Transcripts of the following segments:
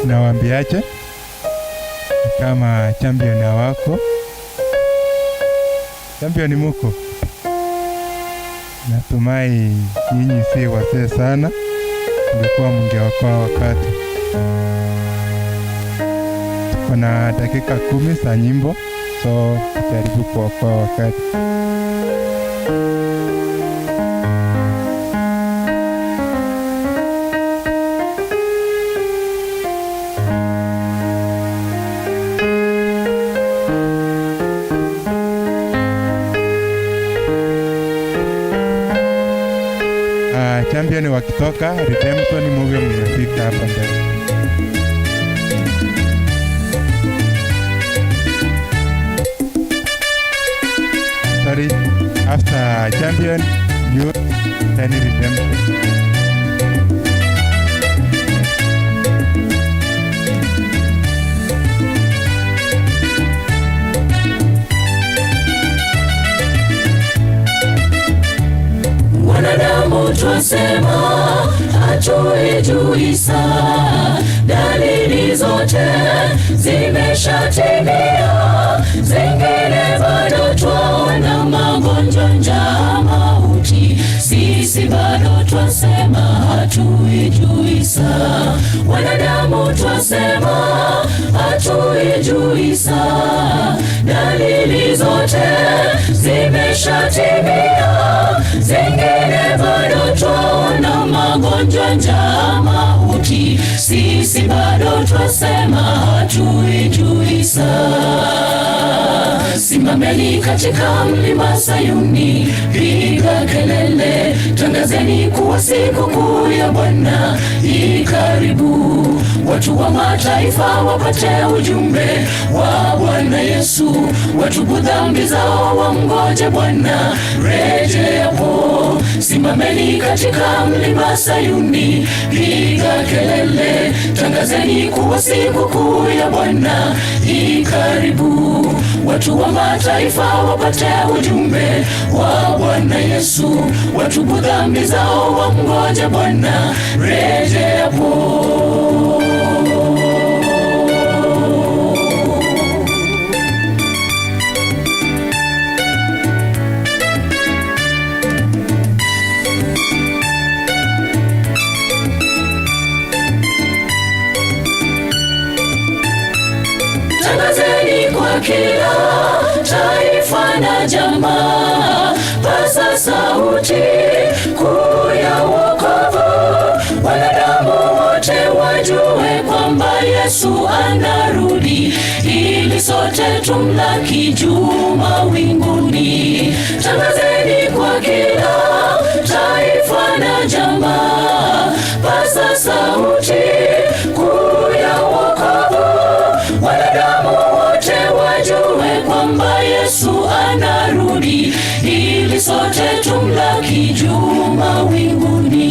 Nawaambiaje kama champion wako? Champion muko? Natumai nyinyi si wazee sana, mngekuwa mngeokoa wakati. Kuna dakika 10 za nyimbo, so jaribu kuokoa wakati. Champion wakitoka Redemption muwe mmefika hapa mbele. Sorry, after champion you then Redemption. Wanadamu twasema hatuijui saa, dalili zote zimeshatimia, zingine bado twaona, magonjwa, njaa, mauti, sisi bado twasema hatuijui saa. Wanadamu twasema hatuijui saa, dalili zote zimeshatimia, zingine bado twaona, magonjwa, njaa, mauti, sisi bado twasema hatuijui saa. Simameni katika mlima Sayuni, piga kelele, tangazeni kuwa siku kuu ya Bwana i karibu. Watu wa mataifa wapate ujumbe wa Bwana Yesu, watubu dhambi zao, wamngoje Bwana rejeapo. Simameni katika mlima Sayuni, piga kelele, tangazeni kuwa siku kuu ya Bwana i karibu. Watu wa mataifa wapate ujumbe wa Bwana Yesu, watubu dhambi zao, wamngoje Bwana rejeapo. Tangazeni kwa kila taifa na jamaa, paza sauti kuu ya wokovu, wanadamu wote wajue kwamba Yesu anarudi, ili sote tumlaki juu mawinguni. Tangazeni kwa kila taifa na jamaa, paza sauti kuu ya wokovu, wanadamu wote wajue kwamba Yesu anarudi, ili sote tumlaki juu mawinguni.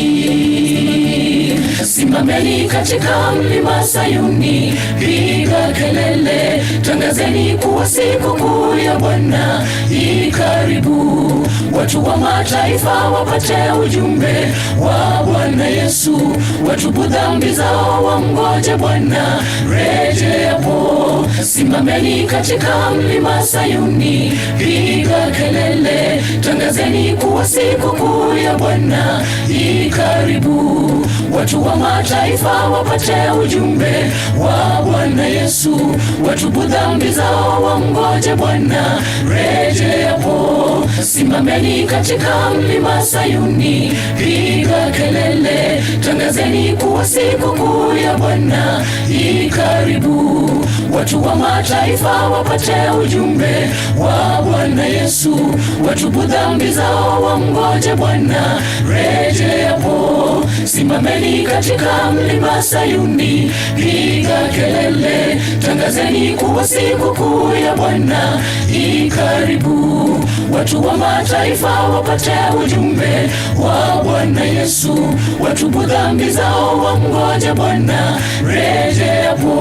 Simameni katika mlima Sayuni, piga kelele, tangazeni kuwa siku kuu ya Bwana i karibu. Watu wa mataifa wapate ujumbe wa Bwana Yesu, watubu dhambi zao, wamngoje Bwana rejeapo. Simameni katika mlima Sayuni, piga kelele, tangazeni kuwa siku kuu ya Bwana i karibu. Watu wa mataifa wapate ujumbe wa Bwana Yesu, watubu dhambi zao, wamngoje Bwana rejeapo. Simameni katika mlima Sayuni, piga kelele, tangazeni kuwa siku kuu ya Bwana i karibu. Watu wa mataifa wapate ujumbe wa Bwana Yesu, watubu dhambi zao, wamngoje Bwana rejeapo. Simameni katika mlima Sayuni, piga kelele, tangazeni kuwa siku kuu ya Bwana i karibu. Watu wa mataifa wapate ujumbe wa Bwana Yesu, watubu dhambi zao, wamngoje Bwana rejeapo.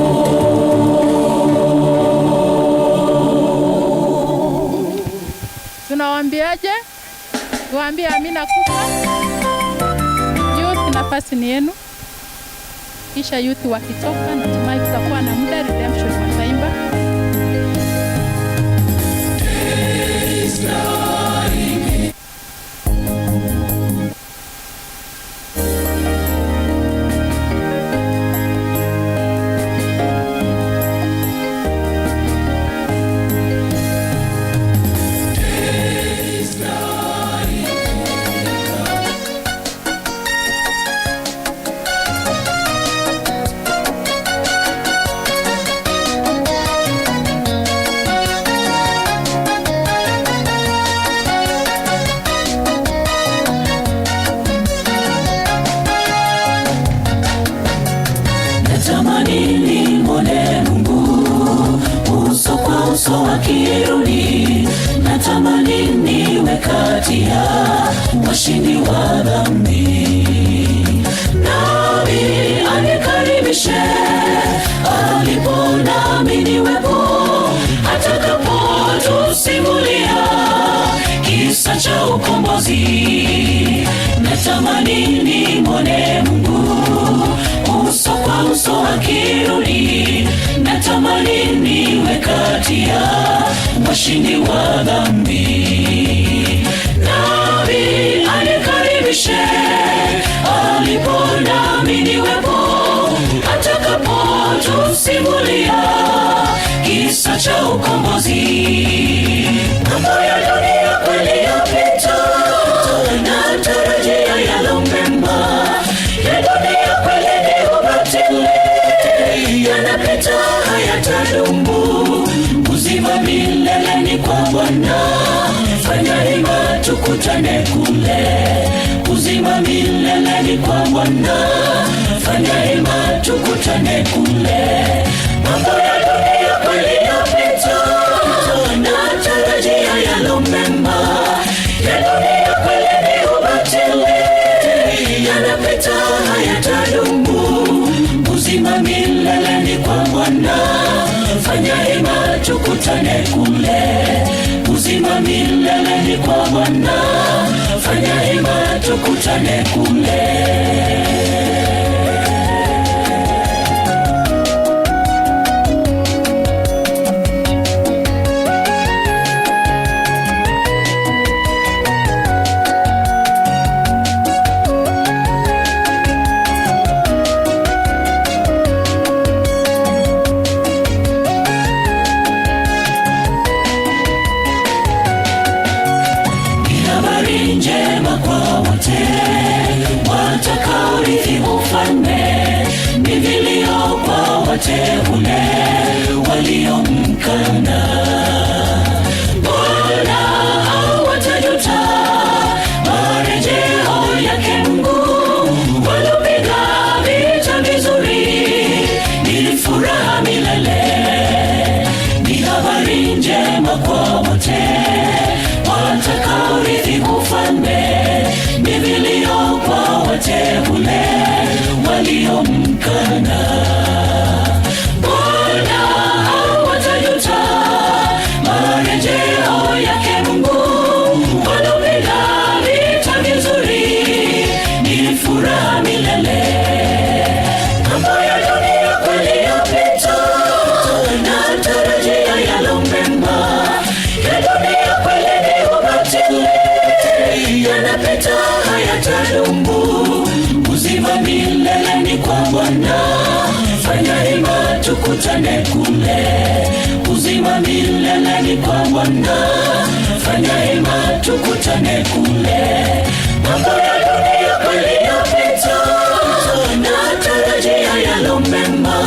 Tunawaambiaje? Tuwaambie amina kubwa. Youth, nafasi ni yenu. Kisha youth wakitoka, natumai kutakuwa na muda redemption wataimba. Natamani nimwone Mungu uso kwa uso akirudi, natamani niwe kati ya washindi wa dhambi. Nami anikaribishe alipo, nami niwepo atakapotusimulia kisa cha ukombozi. Natamani nimwone Mungu uso kwa uso akirudi, natamani niwe kati ya washindi wa dhambi. Nami anikaribishe alipo, nami niwepo atakapotusimulia kisa cha ukombozi. Mambo ya dunia kweli yapita, na tarajia yalo mema ya dunia kweli ni ubatili, yanapita hayatadumu. Uzima milele ni kwa Bwana, fanya hima tukutane kule. Uzima milele ni kwa Bwana, fanya hima tukutane kule. Mambo ya dunia kweli yapita, na tarajia yalo mema ya dunia kweli ni ubatili, yanapita hayatadumu. Uzima milele ni kwa Bwana, fanya hima tukutane kule. Uzima milele ni kwa Bwana, fanya hima tukutane kule. Ni habari njema kwa wote watakaorithi ufalme, ni vilio kwa wateule waliomkana Bwana. Hawatajuta marejeo yake Mungu, walopiga vita vizuri, ni furaha milele. Ni habari njema kwa wote watakaorithi ufalme, ni vilio kwa wateule waliomkana Bwana. Hawatajuta marejeo yake Mungu, walopiga vita vizuri, ni furaha milele. Mambo ya dunia kweli yapita, na tarajia yalo mema ya dunia kweli ni ubatili, yanapita hayatadumu. Uzima milele ni kwa Bwana, fanya hima tukutane kule. Uzima milele ni kwa Bwana, fanya hima tukutane kule. Mambo ya dunia kweli yapita, na tarajia yalo mema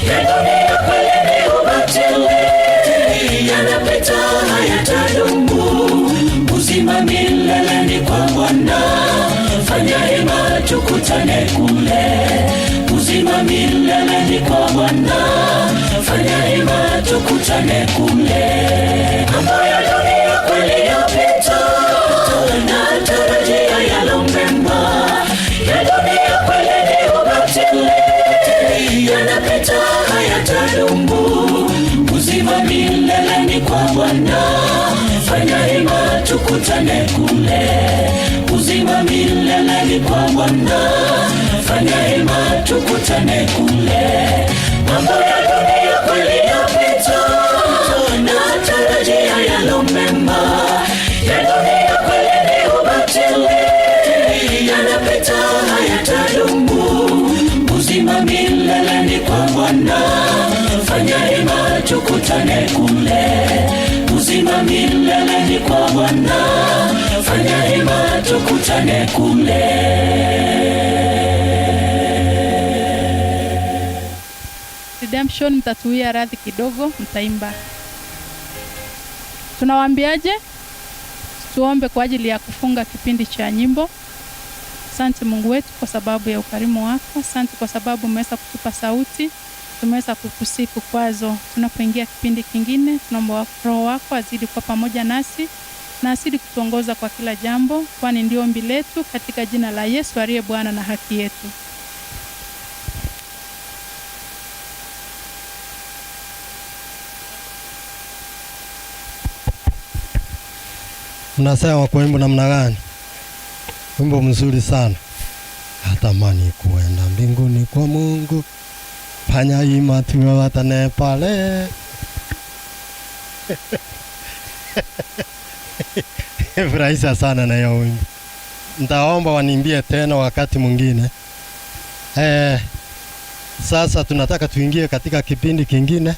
ya dunia kweli ni ubatili, yanapita hayatadumu. Uzima milele ni kwa Bwana, fanya hima tukutane kule. Uzima milele ni kwa Bwana, fanya hima tukutane kule. Mambo ya dunia kweli yapita, na tarajia yalo mema ya dunia kweli ni ubatili, yanapita hayatadumu. Uzima milele ni kwa Bwana, fanya hima tukutane kule. Uzima milele ni kwa Bwana, fanya hima tukutane Tukutane kule. Mambo ya dunia kweli yapita, na tarajia yalo mema. Ya dunia kweli ni ubatili, yanapita hayatadumu. Uzima milele ni kwa Bwana, fanya hima tukutane kule. Uzima milele ni kwa Bwana, fanya hima tukutane kule. Redemption, mtatuia radhi kidogo, mtaimba. Tunawaambiaje? Tuombe kwa ajili ya kufunga kipindi cha nyimbo. Asante Mungu wetu kwa sababu ya ukarimu wako. Asante kwa sababu umeweza kutupa sauti, tumeweza kukusifu kwazo. Tunapoingia kipindi kingine, tunaomba Roho wako azidi kuwa pamoja nasi na azidi kutuongoza kwa kila jambo, kwani ndio ombi letu katika jina la Yesu aliye Bwana na haki yetu. Mnasema kwa wimbo namna gani? Wimbo mzuri sana. Natamani kuenda mbinguni kwa Mungu, fanya hima tuwatane pale. Furahisha sana na hiyo wimbo. Nitaomba waniimbie tena wakati mwingine. Sasa tunataka tuingie katika kipindi kingine,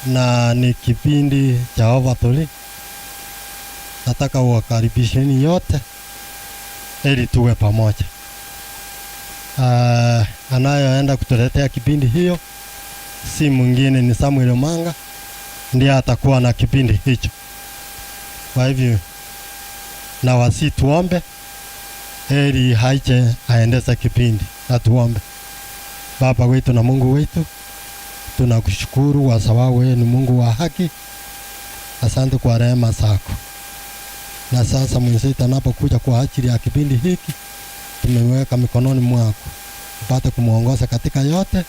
na ni kipindi cha Overtuli. Nataka uwakaribisheni yote ili tuwe pamoja. Anayoenda kutuletea kipindi hiyo si mwingine ni Samuel Omanga, ndiye atakuwa na kipindi hicho. Kwa hivyo na wasi tuombe ili haiche aendeze kipindi. Na tuombe. Baba wetu na Mungu wetu, tunakushukuru kwa sababu wewe ni Mungu wa haki. Asante kwa rehema zako. Na sasa mwenzetu anapokuja kwa ajili ya kipindi hiki, tumeweka mikononi mwako upate kumuongoza katika yote.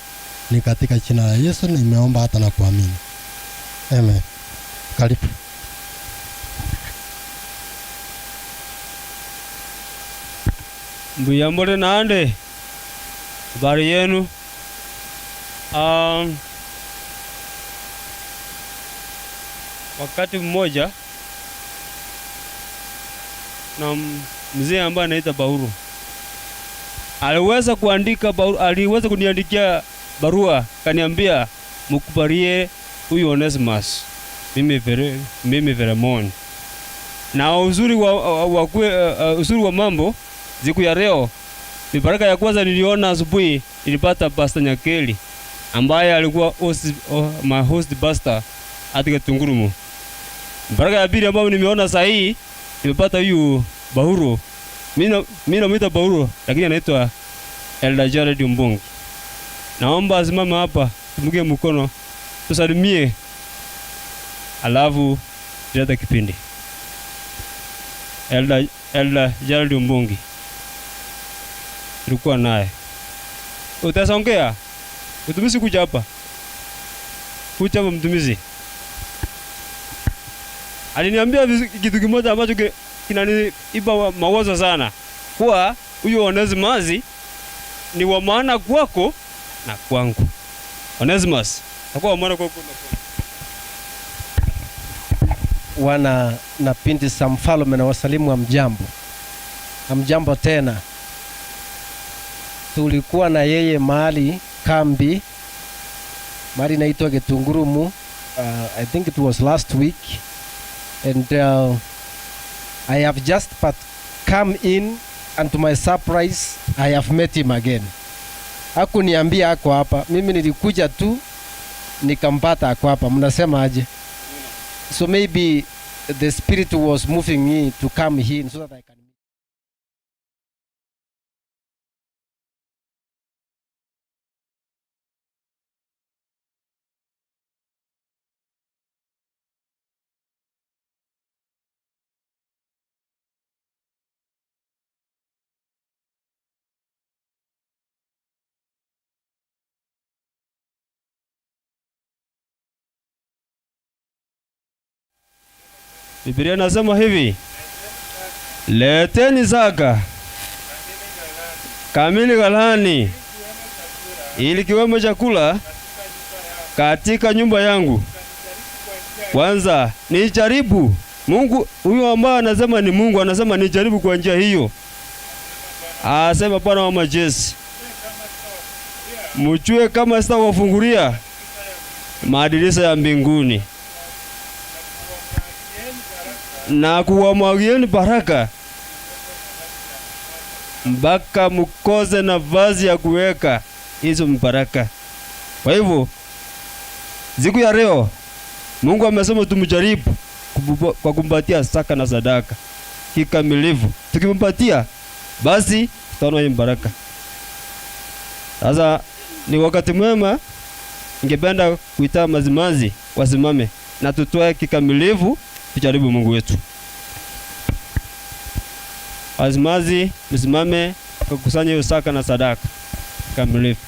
Ni katika jina la Yesu nimeomba hata na kuamini. Amen. Karibu. Mbuyambole nande, habari yenu? Wakati mmoja na mzee ambaye anaitwa Bauru aliweza kuandika barua, aliweza kuniandikia barua, kaniambia mkubalie huyu Onesimus, mimi Filemon. Na uzuri wa mambo siku ya leo ni baraka ya kwanza niliona asubuhi, nilipata Pastor Nyakeli ambaye alikuwa my host pastor at Tungurumu. Baraka ya pili ambayo nimeona saa hii, nimepata huyu Bahuru. Mimi namuita Bahuru lakini anaitwa Elder Jared Mbungi. Naomba asimame hapa, tumge mkono, tusalimie, alafu tulete kipindi. Elder Jared Mbungi tulikuwa naye. Utasongea? Mtumishi kuja hapa. Kuja hapa mtumishi. Aliniambia kitu kimoja ambacho kinaniipa mawazo sana. Kuwa huyu Onesimus ni wa maana kwako na kwangu. Onesimus atakuwa wa maana kwako na kwangu. Wana na binti za mfalme na wasalimu, hamjambo. Hamjambo tena. Tulikuwa na yeye mahali kambi, mahali inaitwa Getungurumu. I think it was last week, and I have just but come in, and to my surprise I have met him again. Hakuniambia ako hapa, mimi nilikuja tu nikampata ako hapa. Mnasema aje? So maybe the spirit was moving me to come here so that I can. Biblia inasema hivi: leteni zaka kamili ghalani, Ili kiwemo chakula katika nyumba yangu. Kwanza nijaribu. Mungu huyu ambaye anasema ni Mungu anasema nijaribu kwa njia hiyo. Asema Bwana wa majeshi, mjue kama sitawafungulia madirisha ya mbinguni na kuwamwagieni baraka mpaka mkose nafasi ya kuweka hizo baraka. Kwa hivyo siku ya leo Mungu amesema tumjaribu kwa kumpatia saka na sadaka kikamilifu. Tukimpatia basi tutaona hii baraka. Sasa ni wakati mwema, ningependa kuita mazimazi wasimame na tutoe kikamilifu, tujaribu Mungu wetu. Wazimazi msimame, kukusanya hiyo saka na sadaka kikamilifu.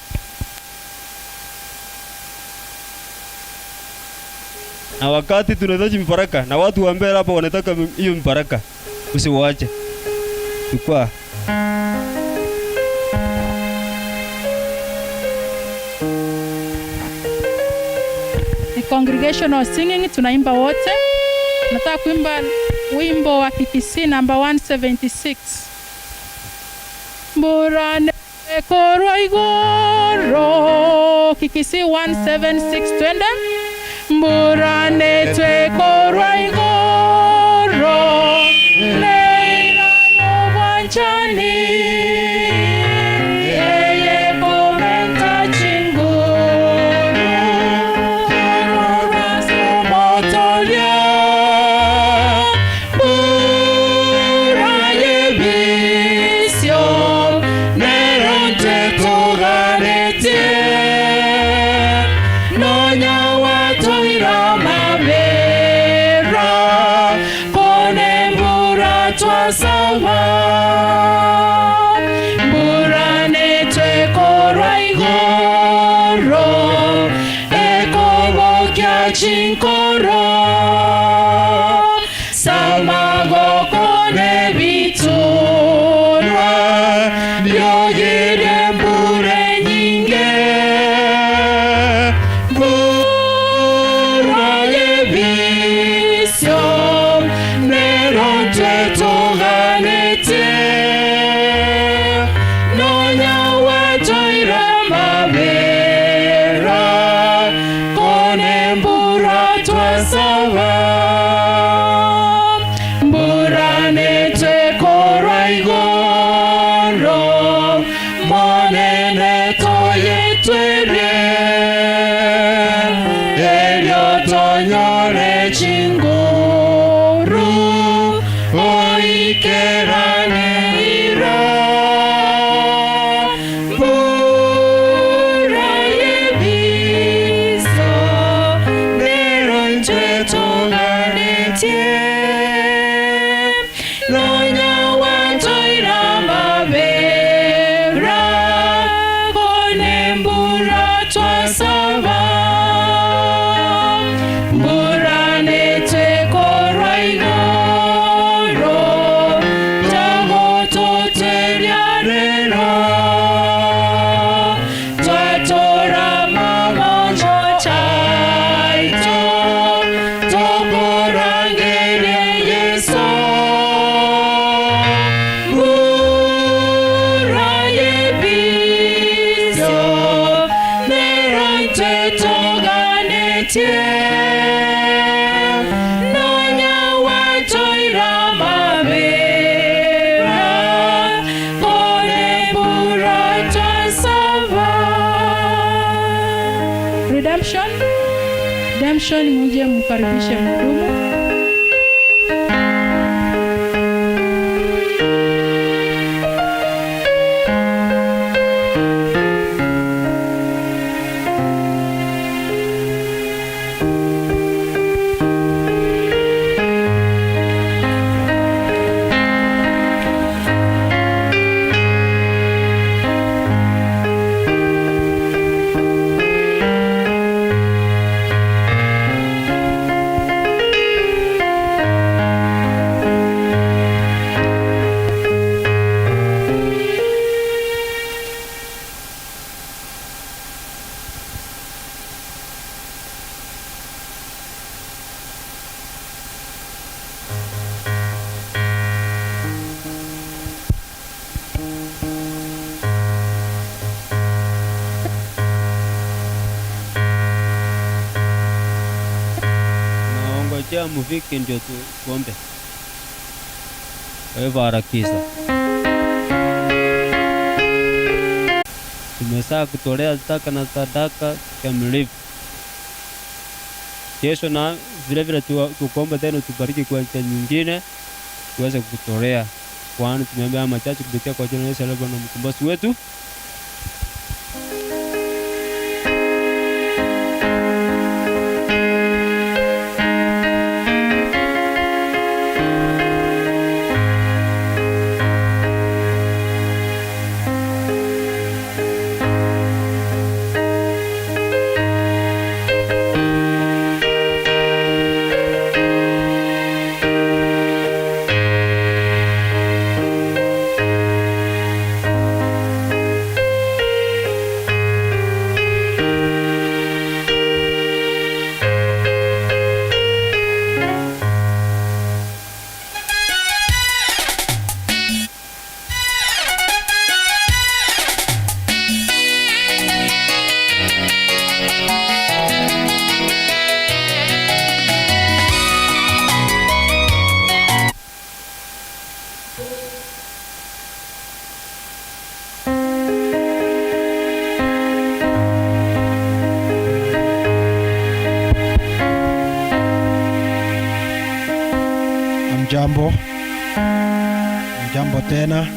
Na wakati tunahitaji mbaraka na watu wa mbele hapa wanataka hiyo mbaraka, usiwaache. Chukua. Ni congregational singing, tunaimba wote. Nataka kuimba wimbo wa Kikisii namba 176. Mburane korwa igoro. Kikisii 176, twende. Mburane twe korwa igoro. Leira yobwanchani. Eye komenta chinguru. Motoria. Bura yebisio. Neronte toganetie. Nonya watoira mabera. Kone mbura twasaba. Mbura netwe korwa igoro. Ekobokia chinkoro. Samagoko nebitunwa. Byogere mbure nyinge. Mbura yebisio. Neronte toganetie. Nonya watoira mabera. Kone mbura twasaba. Mbura netwe korwa igoro. Monene toyetwere. Elyo tonyore chinguru. Oikerane ira. Mbura yebiso. Neronje toganetie. Nonya watoira mabera. Kone mbura twasaba. Mbura netwe korwa igoro. Tango toteria rero. Twatora mamonjo chaito. Tokorangere Yesu. Mbura yebiso. Neronte toganetie. Nonya watoira mabera. Kone mbura twasaba. Redemption. Redemption, muje mkaribishe mhudumu. Nangojea mufike ndio tuombe. Kwa hivyo harakisha. Tumesaa kutolea zaka na sadaka kikamilifu. Kesho na vile vile tukuomba tena utubariki kwa njia nyingine tuweze kukutolea. Kwani tumeomba haya machache kupitia kwa jina la Yesu aliye Bwana na mkombozi wetu. Mjambo, mjambo tena.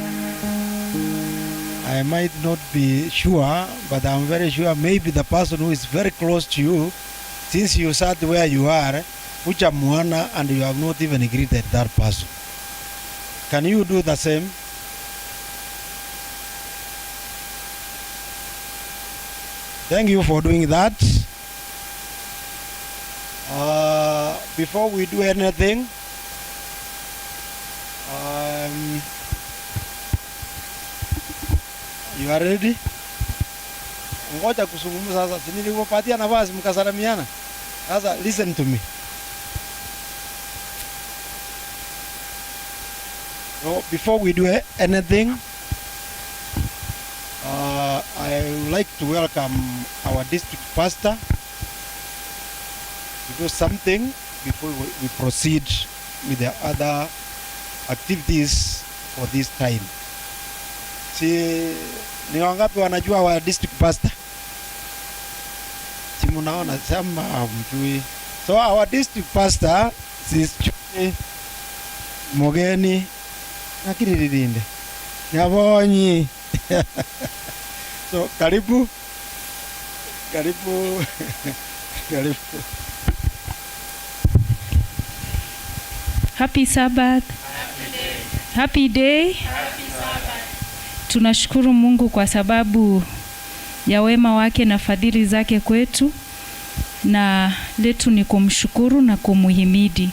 I might not be sure, but I'm very sure maybe the person who is very close to you, since you sat where you are, hujamuona and you have not even greeted that person. Can you do the same? Thank you for doing that. Before we do anything, you are ready? Ngoja kuzungumza sasa. Si nilikupatia nafasi mkasalimiana. Sasa listen to me. So before we do anything, I would like to welcome our district pastor to do something before we proceed with the other activities for this time. Si ni wangapi wanajua wa district pastor? Si munaona sema hamjui. So our district pastor is Mugeni nakiririnde Nyabonyi. So karibu, karibu, karibu. Happy Sabbath. Happy day. Tunashukuru Mungu kwa sababu ya wema wake na fadhili zake kwetu, na letu ni kumshukuru na kumuhimidi.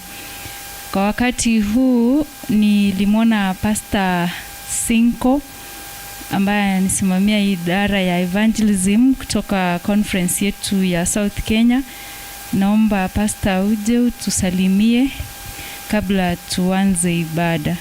Kwa wakati huu nilimwona Pastor Sinko ambaye anasimamia idara ya evangelism kutoka conference yetu ya South Kenya. Naomba Pastor uje utusalimie kabla tuanze ibada.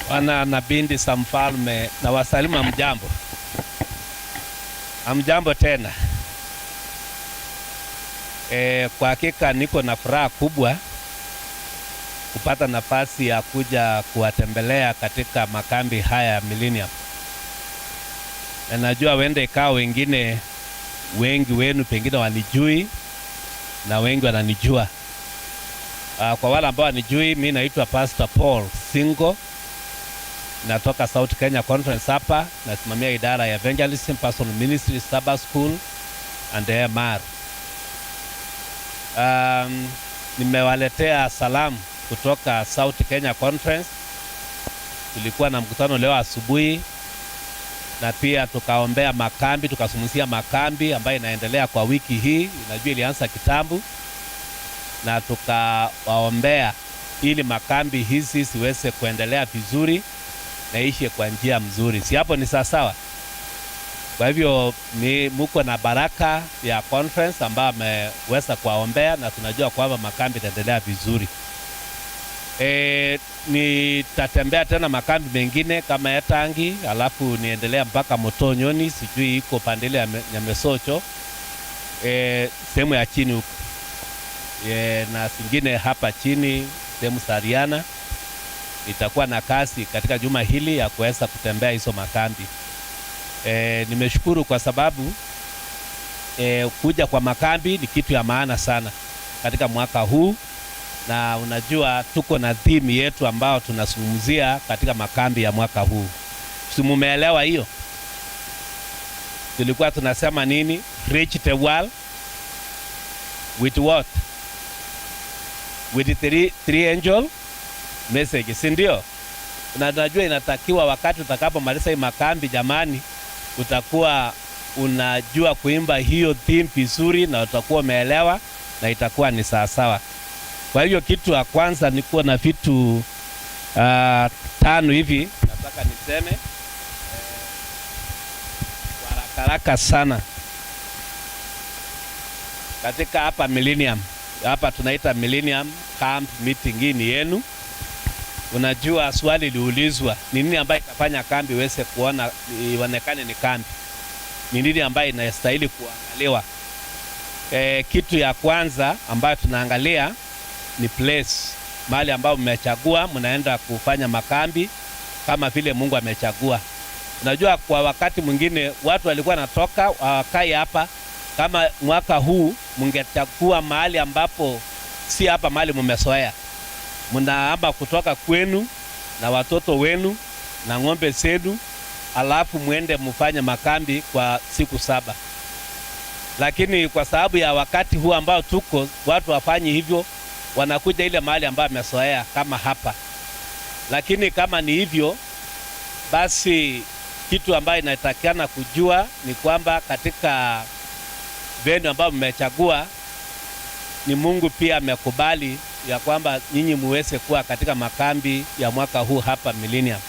Wana na binti za mfalme na wasalimu, hamjambo. Hamjambo tena. Kwa hakika niko na furaha kubwa kupata nafasi ya kuja kuwatembelea katika makambi haya ya Millennium. Na najua wende ikawa wengine wengi wenu pengine wanijui na wengi wananijua. Kwa wale ambao wanijui, mimi naitwa Pastor Paul Singo. Natoka South Kenya Conference hapa, nasimamia idara ya Evangelism, Personal Ministry, Sabbath School and AMR. Nimewaletea salamu kutoka South Kenya Conference. Tulikuwa na mkutano leo asubuhi na pia tukaombea makambi, tukazungumzia makambi ambayo inaendelea kwa wiki hii. Unajua ilianza kitambo, na tukawaombea ili makambi hizi ziweze kuendelea vizuri na ishe kwa njia mzuri. Si hapo ni sawa sawa? Kwa hivyo ni muko na baraka ya conference ambayo ameweza kuwaombea, na tunajua kwamba makambi itaendelea vizuri. Nitatembea tena makambi mengine kama Etangi, alafu niendelea mpaka Motonyoni, sijui iko pande ile ya Nyamesocho, sehemu ya chini huko, na zingine hapa chini sehemu Sariana. Nitakuwa na kazi katika juma hili ya kuweza kutembea hizo makambi. Nimeshukuru kwa sababu kuja kwa makambi ni kitu ya maana sana katika mwaka huu, na unajua tuko na theme yetu ambao tunazungumzia katika makambi ya mwaka huu. Si mumeelewa hiyo? Tulikuwa tunasema nini? Reach the world with what? With three angel message, si ndio? Na najua inatakiwa wakati utakapomaliza hii makambi, jamani, utakuwa unajua kuimba hiyo theme vizuri na utakuwa umeelewa na itakuwa ni sawasawa. Kwa hiyo kitu ya kwanza ni kuwa na vitu 5 hivi nataka niseme kwa haraka haraka sana. Katika hapa Millennium, hapa tunaita Millennium Camp Meeting, hii ni yenu. Unajua swali liulizwa, ni nini ambayo itafanya kambi iweze kuona ionekane ni kambi? Ni nini ambayo inastahili kuangaliwa? Kitu ya kwanza ambayo tunaangalia ni place, mahali ambapo mmechagua mnaenda kufanya makambi kama vile Mungu amechagua. Unajua kwa wakati mwingine watu walikuwa wanatoka hawakai hapa. Kama mwaka huu mngechagua mahali ambapo si hapa mahali mmezoea, mnaamba kutoka kwenu na watoto wenu na ng'ombe zenu, alafu muende mfanye makambi kwa siku 7. Lakini kwa sababu ya wakati huu ambao tuko, watu wafanyi hivyo, wanakuja ile mahali ambayo amezoea kama hapa. Lakini kama ni hivyo, basi kitu ambayo inatakikana kujua ni kwamba katika venue ambayo mmechagua ni Mungu pia amekubali ya kwamba nyinyi muweze kuwa katika makambi ya mwaka huu hapa Millennium.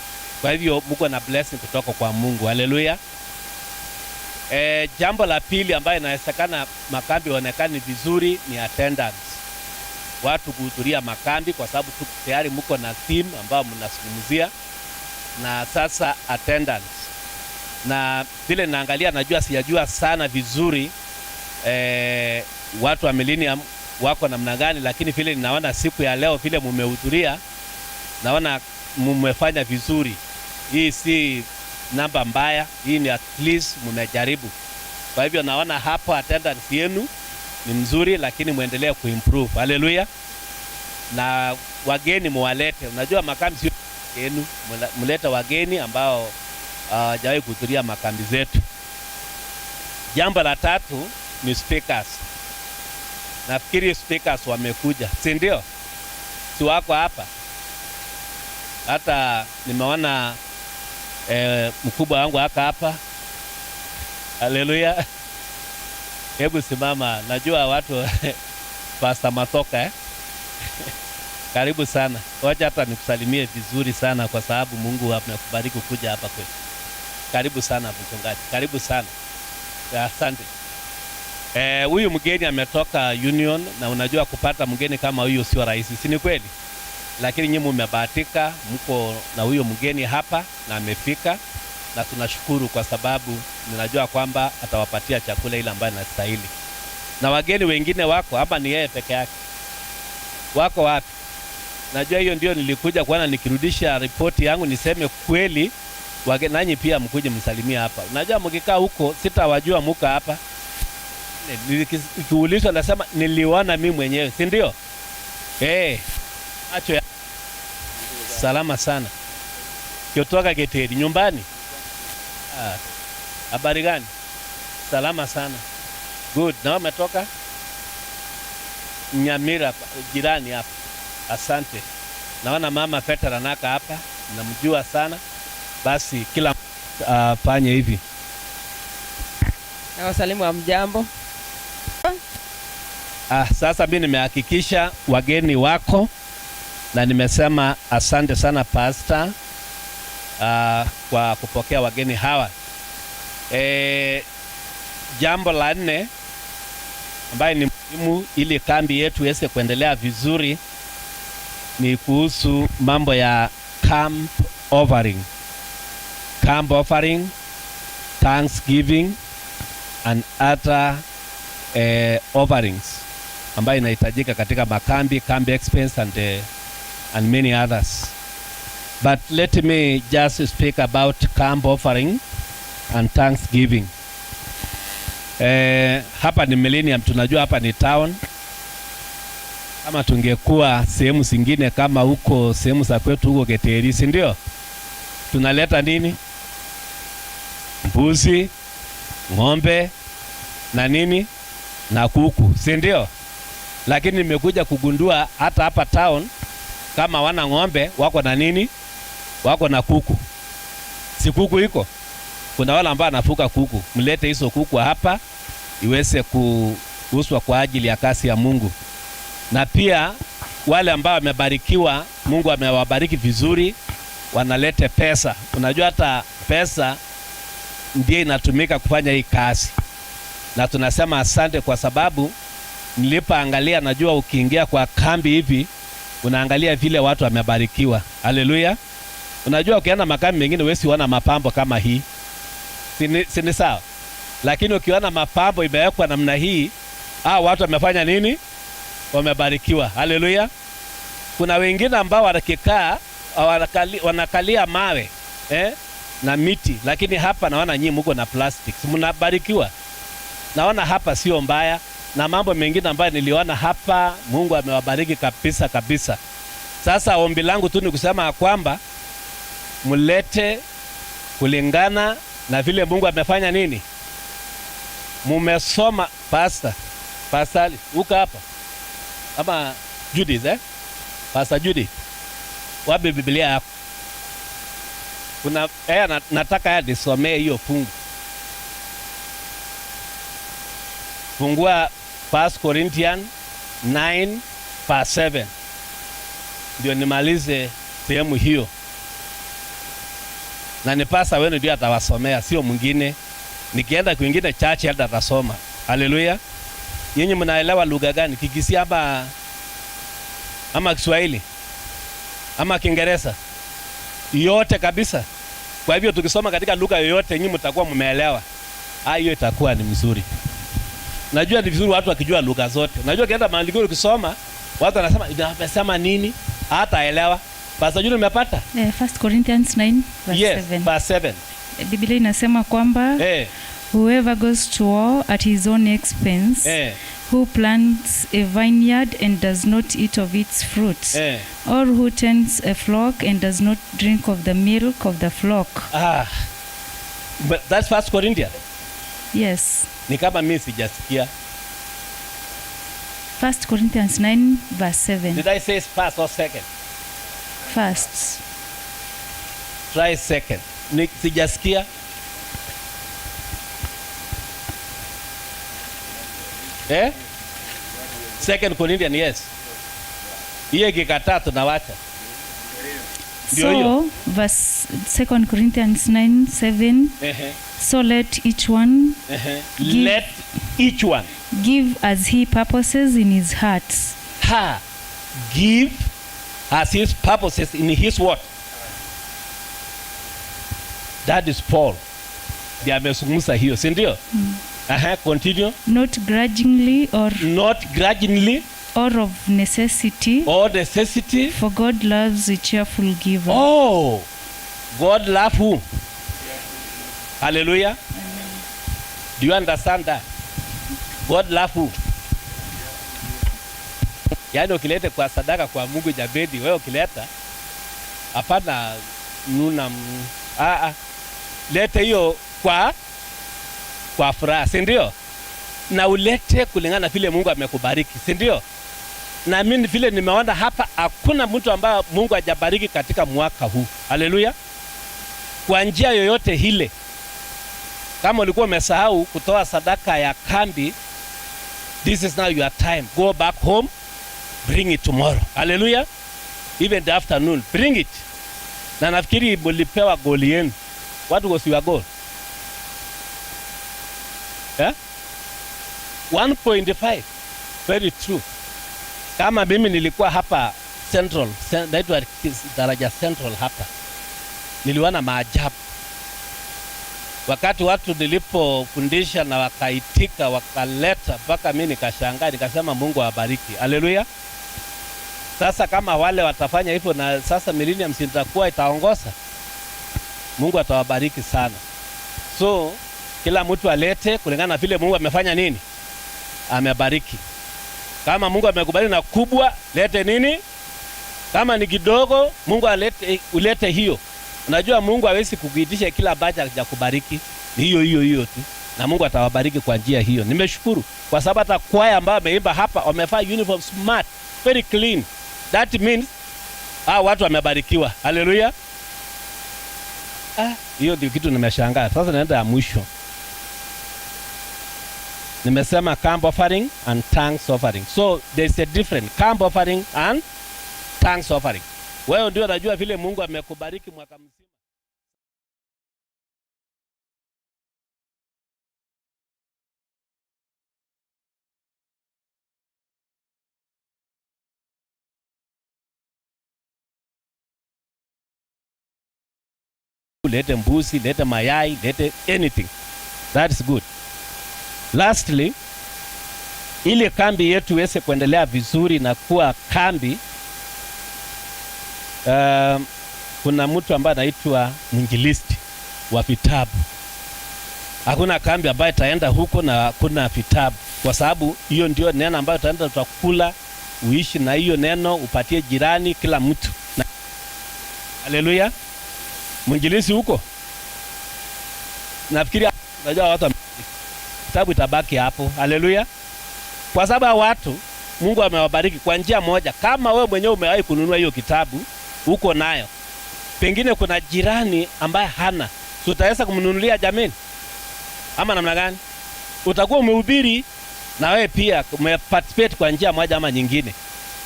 Kwa hivyo mko na blessing kutoka kwa Mungu. Haleluya. Jambo la pili ambayo inawezekana makambi yaonekane vizuri ni attendance. Watu kuhudhuria makambi, kwa sababu tu tayari mko na theme ambayo mnazungumzia, na sasa attendance. Na vile naangalia, najua sijajua sana vizuri watu wa Millennium wako namna gani, lakini vile ninaona siku ya leo vile mumehudhuria, naona mumefanya vizuri. Hii si namba mbaya, hii ni at least mumejaribu. Kwa hivyo naona hapo attendance yenu ni mzuri, lakini muendelee kuimprove. Haleluya. Na wageni muwalete. Unajua makambi sio yenu, mulete wageni ambao hawajawahi kuhudhuria makambi zetu. Jambo la tatu ni speakers. Nafikiri speakers wamekuja, si ndio? Si wako hapa? Hata nimeona mkubwa wangu haka hapa. Haleluya. Hebu simama, najua watu Pastor Matoka, Karibu sana. Wacha hata nikusalimie vizuri sana kwa sababu Mungu amekubariki kuja hapa kwetu. Karibu sana mchungaji. Karibu sana. Asante. Huyu mgeni ametoka Union, na unajua kupata mgeni kama huyu sio rahisi, si ni kweli? Lakini nyinyi mmebahatika, mko na huyo mgeni hapa na amefika, na tunashukuru kwa sababu ninajua kwamba atawapatia chakula ile ambayo inastahili. Na wageni wengine wako hapa, ni yeye peke yake? Wako wapi? Najua hiyo ndio nilikuja kuona nikirudisha ripoti yangu niseme kweli, nanyi pia mkuje msalimie hapa. Unajua mkikaa huko sitawajua mko hapa. Nikiulizwa nasema niliona mimi mwenyewe, si ndio? Macho ya salama sana. Kiotoka Geteri nyumbani. Habari gani? Salama sana. Good. Na umetoka Nyamira, jirani hapa. Asante. Naona mama Peter anaka hapa, namjua sana. Basi kila fanye hivi. Na wasalimu wa mjambo. Sasa mimi nimehakikisha wageni wako na nimesema asante sana pastor, kwa kupokea wageni hawa. Jambo la nne ambaye ni muhimu ili kambi yetu iweze kuendelea vizuri ni kuhusu mambo ya camp offering. Camp offering, thanksgiving and other offerings ambayo inahitajika katika makambi, camp expense and many others. But let me just speak about camp offering and thanksgiving. Hapa ni Millennium, tunajua hapa ni town. Kama tungekuwa sehemu zingine kama huko sehemu za kwetu huko Keteri, si ndio? Tunaleta nini? Mbuzi, ng'ombe na nini na kuku, si ndio? Lakini nimekuja kugundua hata hapa town kama wana ng'ombe wako na nini? Wako na kuku. Si kuku iko? Kuna wale ambao wanafuga kuku, mlete hizo kuku hapa iweze kuuzwa kwa ajili ya kazi ya Mungu. Na pia wale ambao wamebarikiwa, Mungu amewabariki vizuri, wanalete pesa. Unajua hata pesa ndiye inatumika kufanya hii kazi, na tunasema asante kwa sababu nilipoangalia, najua ukiingia kwa kambi hivi unaangalia vile watu wamebarikiwa. Haleluya! Unajua ukienda makambi mengine huwezi ona mapambo kama hii, si ni sawa? Lakini ukiona mapambo imewekwa namna hii, watu wamefanya nini? Wamebarikiwa. Haleluya! Kuna wengine ambao wanakikaa wanakalia mawe na miti, lakini hapa naona nyinyi mko na plastics, mnabarikiwa. Naona hapa sio mbaya, na mambo mengine ambayo niliona hapa, Mungu amewabariki kabisa kabisa. Sasa ombi langu tu ni kusema kwamba mlete kulingana na vile Mungu amefanya nini. Mumesoma Pastor, uko hapa ama Judith, eh? Pastor Judith, wapi Biblia yako? Kuna nataka ya nisomee hiyo fungu. Fungua 1 Corinthians 9 verse 7 ndio nimalize sehemu hiyo, na ni pastor wenu ndio atawasomea, sio mwingine. Nikienda kwingine chache hata atasoma. Haleluya! Nyinyi mnaelewa lugha gani? Kikisii ama Kiswahili ama Kiingereza? Yote kabisa. Kwa hivyo tukisoma katika lugha yoyote nyinyi mtakuwa mmeelewa. Hiyo itakuwa ni mzuri. Najua ni vizuri watu wakijua lugha zote. Najua ukienda mahali ukisoma watu wanasema inasema nini, hataelewa. Pastor Junior, umepata? 1 Corinthians 9 verse Yes, 7. Verse 7. Biblia inasema kwamba whoever goes to war at his own expense, who plants a vineyard and does not eat of its fruit, or who tends a flock and does not drink of the milk of the flock. But that's 1 Corinthians. Yes. Ni kama mimi sijasikia. 1 Corinthians 9 verse 7. Did I say first or second? First. Try second. Ni sijasikia. Second Corinthians, yes. Hiyo ikikataa tunawacha. Ndio hiyo. So, verse 2 Corinthians 9:7. So let each one give, Let each one give as he purposes in his heart. Ha, give as his purposes in his what? That is Paul. Ndiye amezungumza hiyo, si ndio? Continue. Not grudgingly or not grudgingly or of necessity, or necessity, for God loves a cheerful giver. Oh, God loves who? Hallelujah. Amen. Do you understand that? God loves who? Yaani ukileta kwa sadaka kwa Mungu jabedi, wewe ukileta hapana nuna lete hiyo kwa furaha, si ndio? Na ulete kulingana na vile Mungu amekubariki, si ndio? Na mimi vile nimeona hapa hakuna mtu ambaye Mungu hajabariki katika mwaka huu. Haleluya. Kwa njia yoyote ile. Kama ulikuwa umesahau kutoa sadaka ya kambi, this is now your time. Go back home, bring it tomorrow. Hallelujah. Even the afternoon, bring it. Na nafikiri mlipewa goal yenu. What was your goal? Eh? 1.5. Very true. Kama mimi nilikuwa hapa Central, naitwa Daraja Central hapa, niliona maajabu wakati watu nilipofundisha na wakaitika wakaleta, mpaka mimi nikashangaa, nikasema Mungu awabariki. Haleluya. Sasa kama wale watafanya hivyo, na sasa Millennium itakuwa itaongoza, Mungu atawabariki sana. So kila mtu alete kulingana na vile Mungu amefanya nini, amebariki. Kama Mungu amekubali na kubwa, lete nini. Kama ni kidogo, Mungu alete, ulete hiyo. Unajua Mungu hawezi kukuitisha kila ambacho hajakubariki, ni hiyo hiyo hiyo tu, na Mungu atawabariki kwa njia hiyo. Nimeshukuru kwa sababu hata kwaya ambayo wameimba hapa wamevaa uniform smart, very clean. That means watu wamebarikiwa. Haleluya. Hiyo ndio kitu nimeshangaa. Sasa naenda ya mwisho. Nimesema camp offering and thanks offering. So there is a difference. Camp offering and thanks offering. Wewe ndio unajua vile Mungu amekubariki mwaka mzima. Lete mbuzi, lete mayai, lete anything. That is good. Lastly, ili kambi yetu iweze kuendelea vizuri na kuwa kambi, kuna mtu ambaye anaitwa mwinjilisti wa vitabu. Hakuna kambi ambayo itaenda huko na hakuna vitabu, kwa sababu hiyo ndio neno ambayo itaenda, tutakula, uishi na hiyo neno, upatie jirani, kila mtu. Haleluya. Mwinjilisti huko, nafikiri unajua watu kitabu itabaki hapo. Haleluya. Kwa sababu watu Mungu amewabariki kwa njia moja. Kama wewe mwenyewe umewahi kununua hiyo kitabu, uko nayo, pengine kuna jirani ambaye hana, tutaweza kumnunulia jameni, ama namna gani? Utakuwa umehubiri na wewe pia umeparticipate kwa njia moja ama nyingine.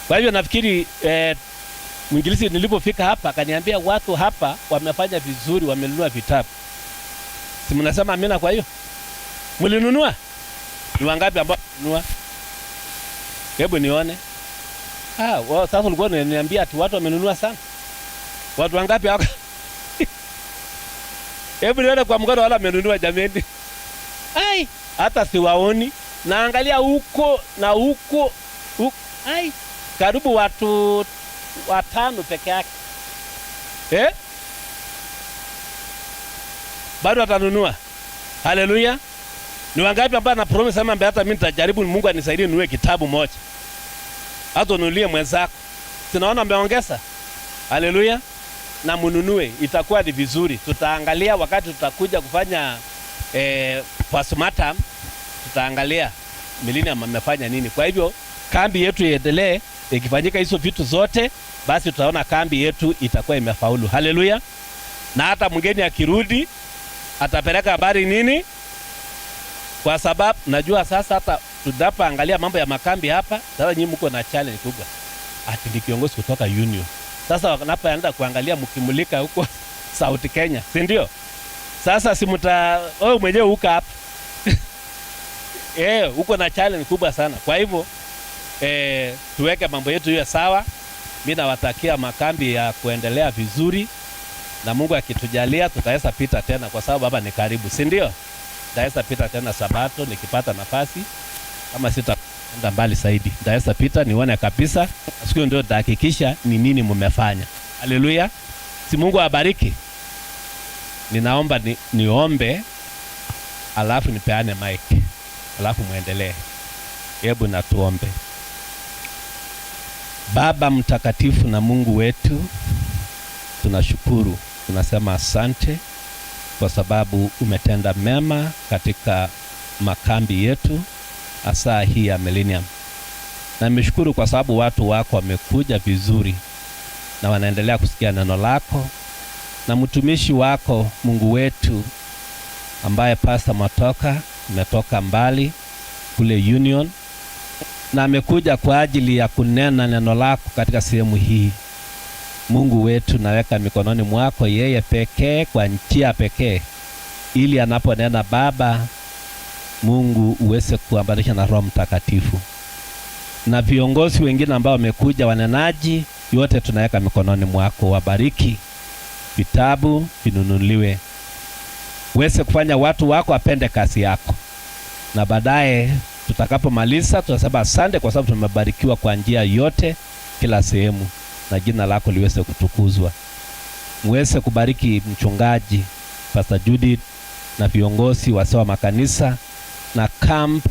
Kwa hivyo nafikiri mwinjilisti nilipofika hapa akaniambia watu hapa wamefanya vizuri, wamenunua vitabu. Si mnasema amina? Kwa hiyo mlinunua? Ni wangapi ambao mlinunua? Hebu nione. Sasa ulikuwa unaniambia ati watu wamenunua sana. Watu wangapi hapa? Hebu nione kwa mkono wala wamenunua jameni. Ai, hata siwaoni. Naangalia huko na huko. Ai, karibu watu 5 peke yake. Bado watanunua. Haleluya. Ni wangapi ambao na promise ama hata mimi nitajaribu Mungu anisaidie ninunue kitabu moja. Hata ununulie mwenzako. Tunaona ameongeza. Haleluya. Na mnunue, itakuwa ni vizuri. Tutaangalia wakati tutakuja kufanya postmortem, tutaangalia Millennium amefanya nini. Kwa hivyo kambi yetu iendelee, ikifanyika hizo vitu zote, basi tutaona kambi yetu itakuwa imefaulu. Haleluya. Na hata mgeni akirudi atapeleka habari nini? Kwa sababu najua sasa hata tunapoangalia mambo ya makambi hapa, sasa nyinyi mko na challenge kubwa. Ati ni kiongozi kutoka Union. Sasa wanapoenda kuangalia mkimulika huko South Kenya, si ndio? Sasa si mta wewe mwenyewe uko hapa. Uko na challenge kubwa sana. Kwa hivyo tuweke mambo yetu iwe sawa. Mimi nawatakia makambi ya kuendelea vizuri, na Mungu akitujalia tutaweza pita tena, kwa sababu hapa ni karibu, si ndio? Nitaweza pita tena Sabato nikipata nafasi, kama sitaenda mbali zaidi nitaweza pita nione kabisa. Siku ndio nitahakikisha ni nini mmefanya. Haleluya. Si Mungu awabariki. Ninaomba niombe alafu nipeane mic, alafu muendelee. Hebu na tuombe. Baba mtakatifu na Mungu wetu, tunashukuru, tunasema asante kwa sababu umetenda mema katika makambi yetu, hasa hii ya Millennium. Na nimeshukuru kwa sababu watu wako wamekuja vizuri na wanaendelea kusikia neno lako, na mtumishi wako Mungu wetu ambaye Pastor Matoka ametoka mbali kule Union na amekuja kwa ajili ya kunena neno lako katika sehemu hii. Mungu wetu, naweka mikononi mwako yeye pekee kwa njia pekee, ili anaponena Baba, Mungu uweze kuambatisha na Roho Mtakatifu. Na viongozi wengine ambao wamekuja, wanenaji, yote tunaweka mikononi mwako. Wabariki, vitabu vinunuliwe, uweze kufanya watu wako wapende kazi yako, na baadaye tutakapomaliza tutasema asante kwa sababu tumebarikiwa kwa njia yote, kila sehemu, na jina lako liweze kutukuzwa. Muweze kubariki mchungaji Pastor Judith na viongozi wase wa makanisa na camp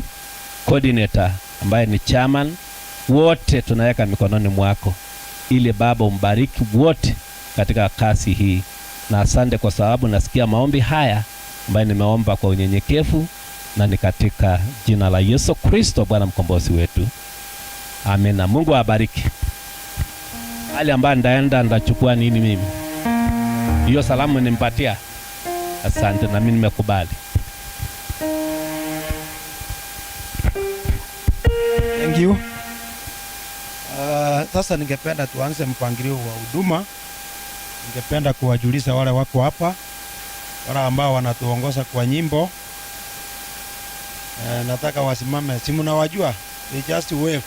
coordinator ambaye ni chairman, wote tunaweka mikononi mwako, ili Baba umbariki wote katika kazi hii. Na asante kwa sababu nasikia maombi haya ambayo nimeomba kwa unyenyekevu, na ni katika jina la Yesu Kristo Bwana mkombozi wetu, amina. Mungu awabariki. Hali ambayo ndaenda ndachukua nini mimi? Hiyo salamu nimpatia. Asante, na mimi nimekubali. Thank you. Sasa ningependa tuanze mpangilio wa huduma. Ningependa kuwajulisha wale wako hapa, wale ambao wanatuongoza kwa nyimbo. Nataka wasimame. Si mnawajua? They just wave.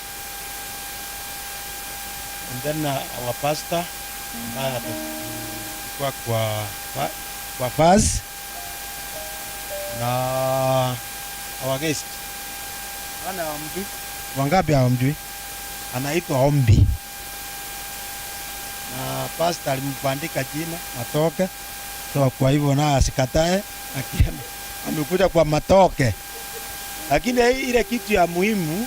And then our pastor ambaye atakuwa kwa verse na our guest. Wana hawamjui? Wangapi hawamjui? Anaitwa Ombi. Na pastor alimbandika jina Matoke. So kwa hivyo na asikatae, amekuja kwa Matoke. Lakini ile kitu ya muhimu,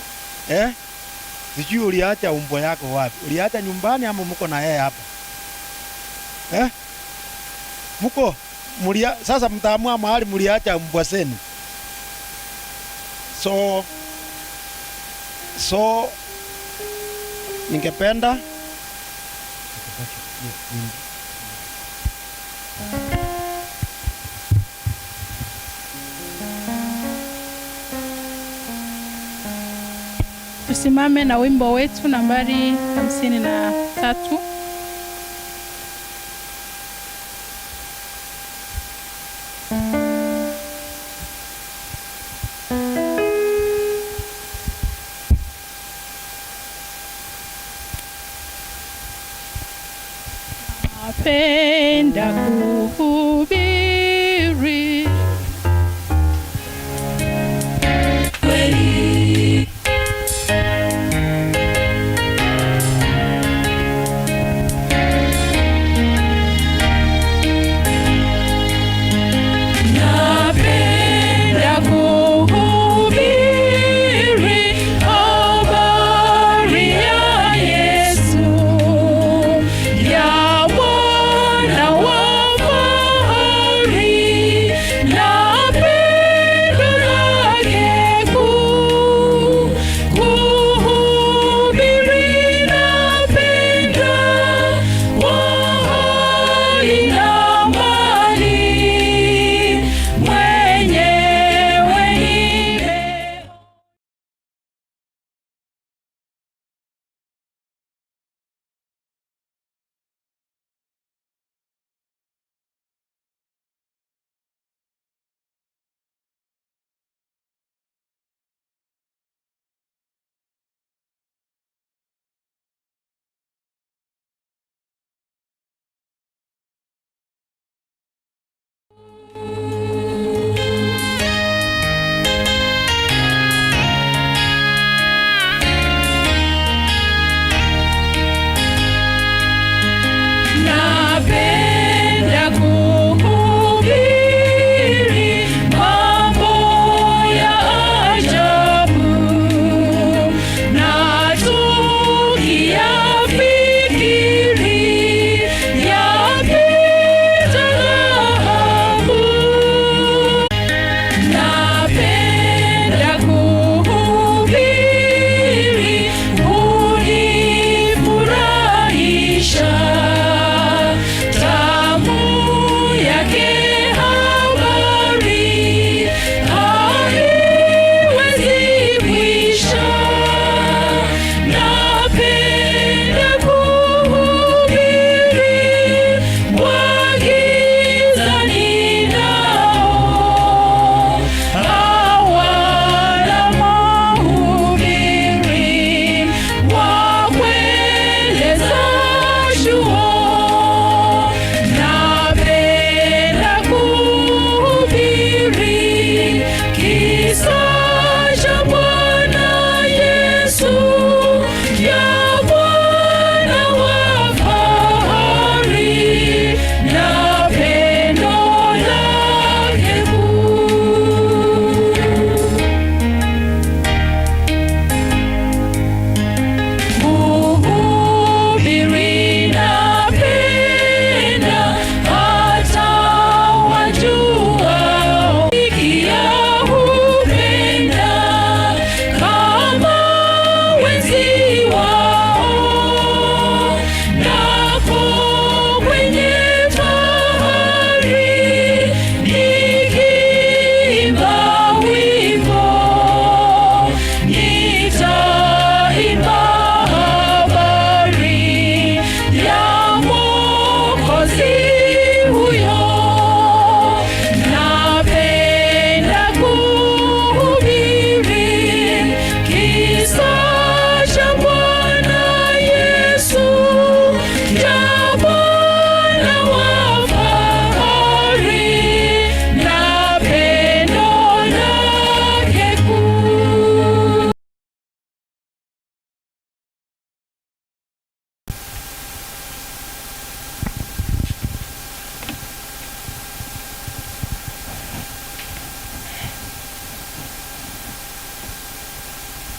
sijui uliacha umbo yako wapi? Uliacha nyumbani ama mko na yeye hapa? Mko mulia, sasa mtaamua mahali mliacha mbwa zenu. So ningependa Tusimame na wimbo wetu nambari 53. Napenda kuhubiri kweli. Napenda kuhubiri habari ya Yesu, ya Mwana wa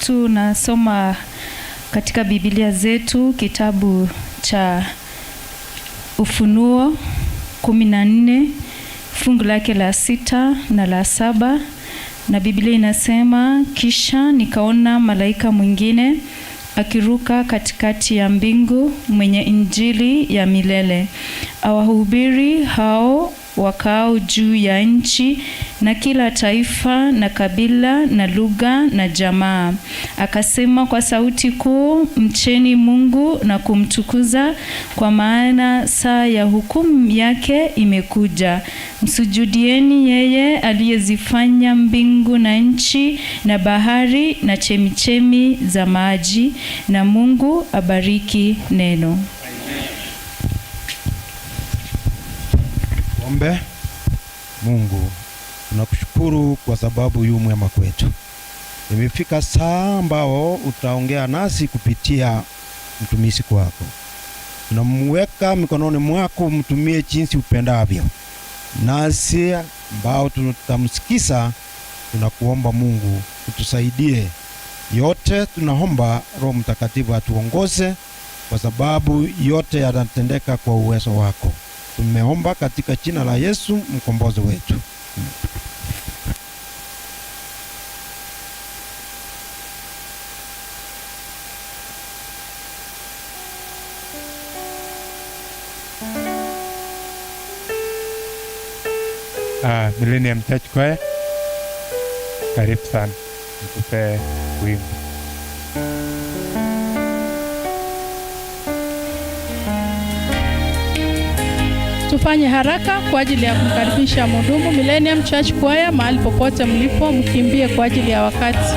Tunasoma katika Biblia zetu kitabu cha Ufunuo 14 fungu lake la 6 na la 7, na Biblia inasema, kisha nikaona malaika mwingine akiruka katikati ya mbingu, mwenye injili ya milele, awahubiri hao wakao juu ya nchi, na kila taifa na kabila na lugha na jamaa. Akasema kwa sauti kuu, mcheni Mungu na kumtukuza, kwa maana saa ya hukumu yake imekuja. Msujudieni yeye aliyezifanya mbingu na nchi na bahari na chemichemi za maji. Na Mungu abariki neno. Ombe. Mungu, tunakushukuru kwa sababu yu mwema kwetu. Imefika saa ambao utaongea nasi kupitia mtumishi wako. Tunamweka mikononi mwako, mtumie jinsi upendavyo. Nasi ambao tutamsikiza, tunakuomba Mungu utusaidie. Yote tunaomba Roho Mtakatifu atuongoze, kwa sababu yote yanatendeka kwa uwezo wako. Tumeomba katika jina la Yesu mkombozi wetu. Millennium Church Choir, karibu sana, mtupe wimbo. Tufanye haraka kwa ajili ya kumkaribisha mhudumu. Millennium Church Choir, mahali popote mlipo, mkimbie kwa ajili ya wakati.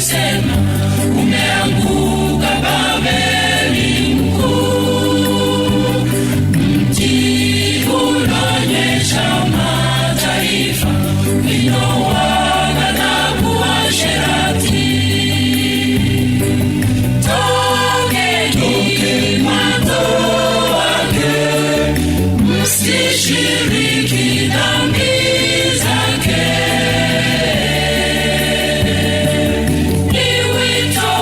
Akisema, umeanguka Babeli mkuu, mji unaonyesha mataifa wino wa ghadhabu asherati. Tokeni mwanzo wake, msishiriki dhambi zake. Ni wito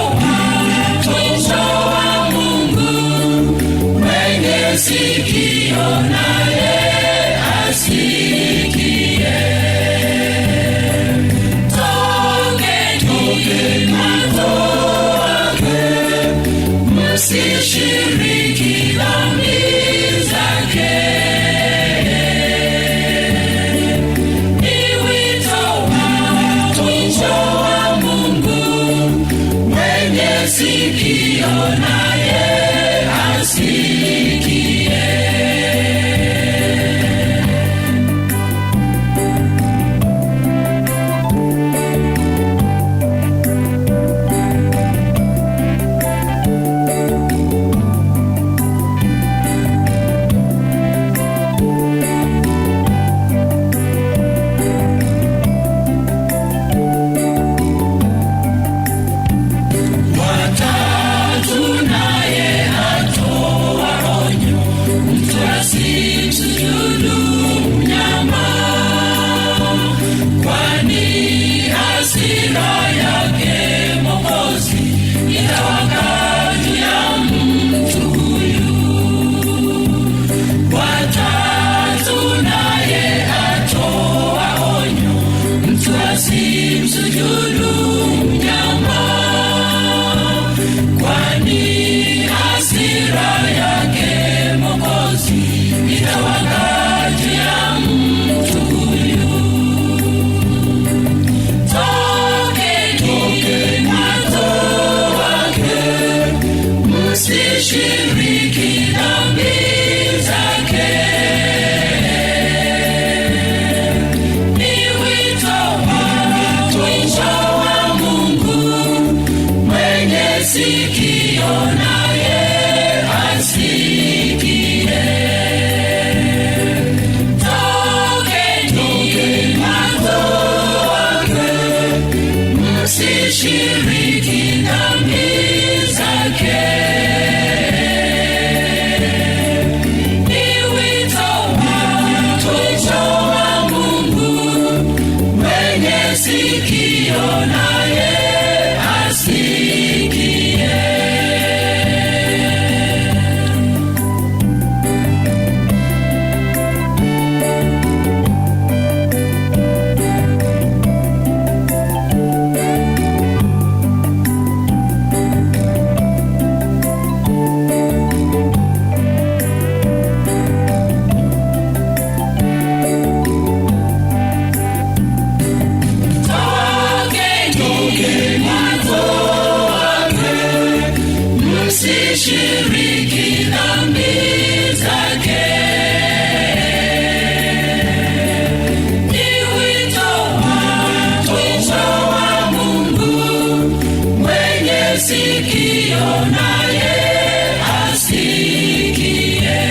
wa Mungu, mwenye sikio naye asikie. Tokeni mwanzo wake, msishiriki dhambi zake. Ni wito wa Mungu, mwenye sikio naye asikie. Watatu naye atoa onyo, mtu asimsujudu mnyama, kwani hasira yake Mwokozi itawaka juu ya mtu huyu. Watatu naye atoa onyo, mtu asimsujudu mnyama, kwani hasira yake Mwokozi itawaka juu ya mtu huyu. Tokeni mwanzo wake, msishiriki dhambi zake. Ni wito wa Mungu, mwenye sikio naye asikie. Tokeni mwanzo wake, msishiriki dhambi zake. Ni wito wa Mungu, mwenye sikio naye asikie. Tokeni mwanzo wake, msishiriki dhambi zake. Ni wito wa Mungu, mwenye sikio naye asikie.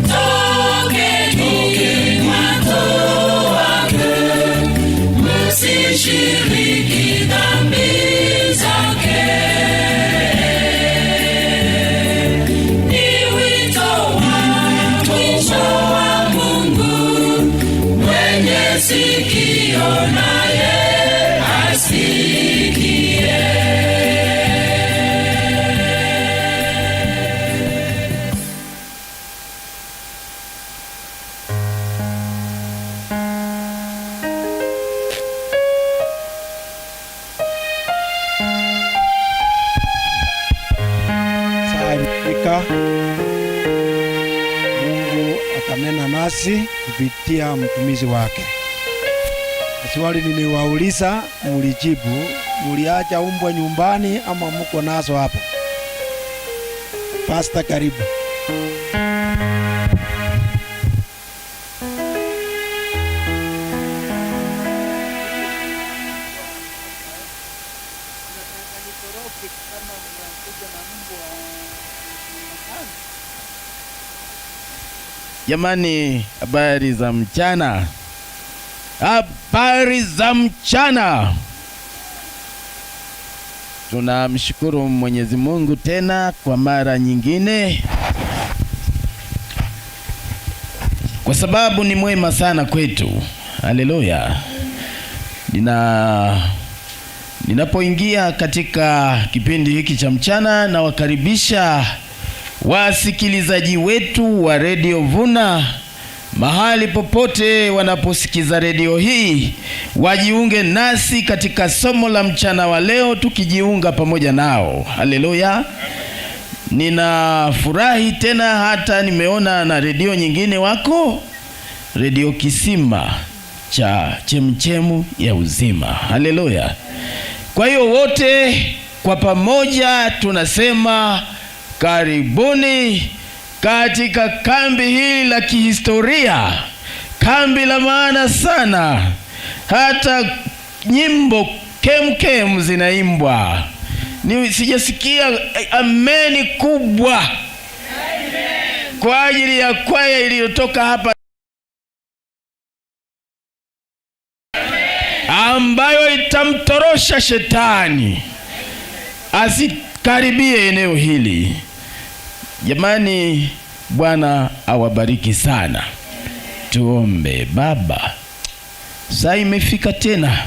Tokeni mwanzo wake, msishiriki dhambi zake. Ni wito wa Mungu, mwenye sikio naye asikie. Saa imefika, Mungu atanena nasi kupitia mtumishi wake. Swali niliwauliza mulijibu, muliacha umbwa nyumbani ama muko nazo hapa? Pastor, karibu. Jamani, habari za mchana. Habari za mchana. Tunamshukuru Mwenyezi Mungu tena kwa mara nyingine, kwa sababu ni mwema sana kwetu. Haleluya. Ninapoingia katika kipindi hiki cha mchana, nawakaribisha wasikilizaji wetu wa Radio Vuna mahali popote wanaposikiza redio hii, wajiunge nasi katika somo la mchana wa leo, tukijiunga pamoja nao. Haleluya. Ninafurahi tena hata nimeona na redio nyingine wako, redio Kisima cha Chemchemu ya Uzima. Haleluya. Kwa hiyo wote kwa pamoja tunasema karibuni katika kambi hili la kihistoria, kambi la maana sana. Hata nyimbo kemkem zinaimbwa. Ni sijasikia ameni kubwa. Amen, kwa ajili ya kwaya iliyotoka hapa ambayo itamtorosha shetani asikaribie eneo hili. Jamani, Bwana awabariki sana. Tuombe. Baba, saa imefika tena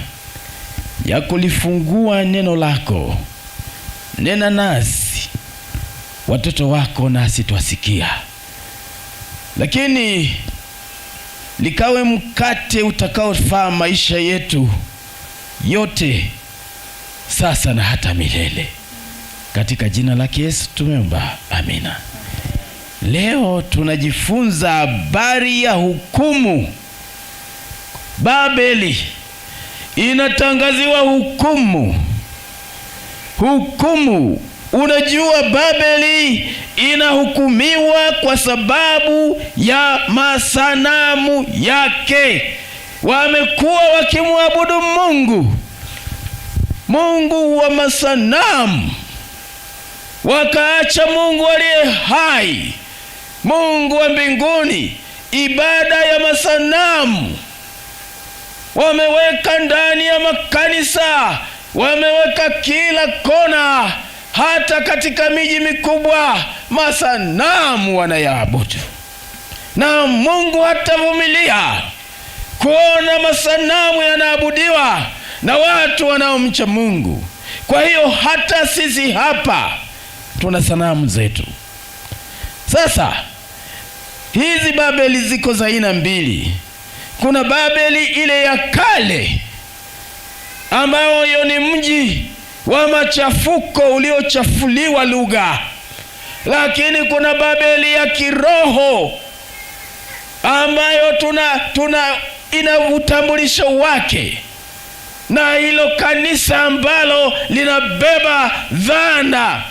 ya kulifungua neno lako. Nena nasi watoto wako, nasi twasikia, lakini likawe mkate utakaofaa maisha yetu yote sasa na hata milele. Katika jina lake Yesu tumeomba, amina. Leo tunajifunza habari ya hukumu. Babeli inatangaziwa hukumu. Hukumu. Unajua, Babeli inahukumiwa kwa sababu ya masanamu yake. Wamekuwa wakimwabudu Mungu, Mungu wa masanamu, wakaacha Mungu aliye hai, Mungu wa mbinguni. Ibada ya masanamu wameweka ndani ya makanisa, wameweka kila kona, hata katika miji mikubwa masanamu wanayaabudu. Na Mungu hatavumilia kuona masanamu yanaabudiwa na watu wanaomcha Mungu. Kwa hiyo hata sisi hapa tuna sanamu zetu. Sasa hizi Babeli ziko za aina mbili. Kuna Babeli ile ya kale ambayo hiyo ni mji wa machafuko uliochafuliwa lugha, lakini kuna Babeli ya kiroho ambayo tuna ina utambulisho wake, na hilo kanisa ambalo linabeba dhana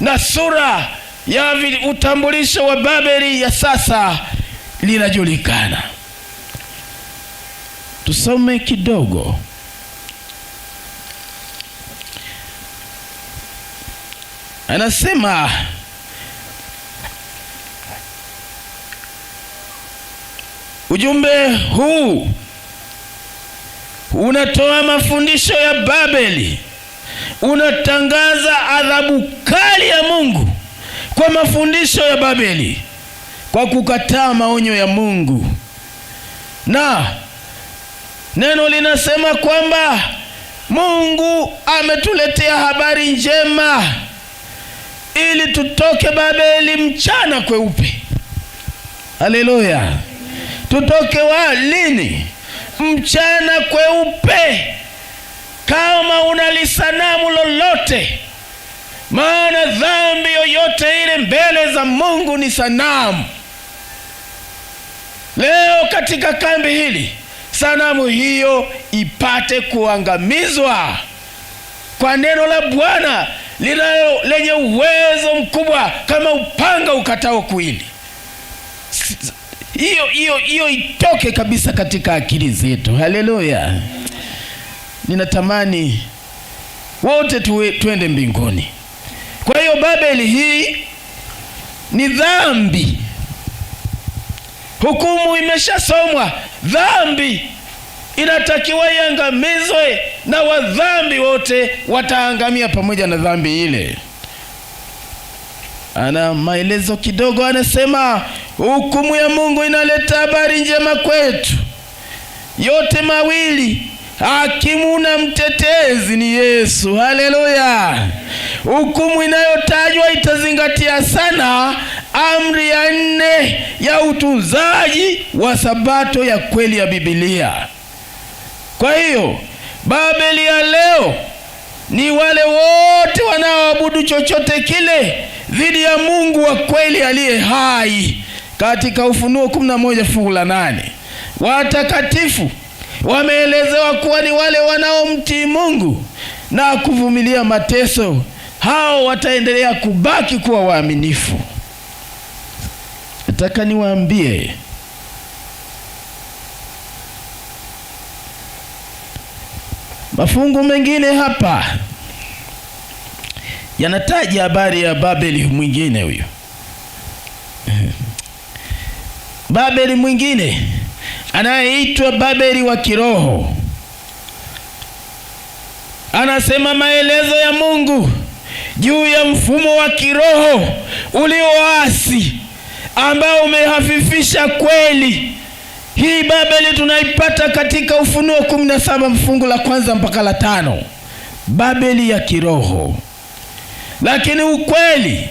na sura ya utambulisho wa Babeli ya sasa linajulikana. Tusome kidogo. Anasema ujumbe huu unatoa mafundisho ya Babeli, unatangaza adhabu kali ya Mungu kwa mafundisho ya Babeli, kwa kukataa maonyo ya Mungu. Na neno linasema kwamba Mungu ametuletea habari njema ili tutoke Babeli mchana kweupe. Haleluya. Tutoke wa lini? Mchana kweupe. Kama unalisanamu lolote, maana dhambi yoyote ile mbele za Mungu ni sanamu. Leo katika kambi hili sanamu hiyo ipate kuangamizwa kwa neno la Bwana linalo lenye uwezo mkubwa kama upanga ukatao kuwili. Hiyo itoke kabisa katika akili zetu. Haleluya. Ninatamani wote tuende mbinguni. Kwa hiyo Babeli hii ni dhambi. Hukumu imeshasomwa, dhambi inatakiwa iangamizwe, na wadhambi wote wataangamia pamoja na dhambi ile. Ana maelezo kidogo, anasema hukumu ya Mungu inaleta habari njema kwetu. Yote mawili, hakimu na mtetezi ni Yesu. Haleluya! Hukumu inayotajwa itazingatia sana amri ya 4 ya utunzaji wa sabato ya kweli ya Biblia. Kwa hiyo Babeli ya leo ni wale wote wanaoabudu chochote kile dhidi ya Mungu wa kweli aliye hai. Katika Ufunuo 11 fungu la 8, watakatifu wameelezewa kuwa ni wale wanaomtii Mungu na kuvumilia mateso. Hao wataendelea kubaki kuwa waaminifu. Nataka niwaambie, mafungu mengine hapa yanataja habari ya Babeli mwingine huyu. Babeli mwingine anayeitwa Babeli wa kiroho. Anasema maelezo ya Mungu juu ya mfumo wa kiroho ulioasi ambao umehafifisha kweli. Hii Babeli tunaipata katika Ufunuo 17 mfungu la 1 mpaka la 5. Babeli ya kiroho. Lakini ukweli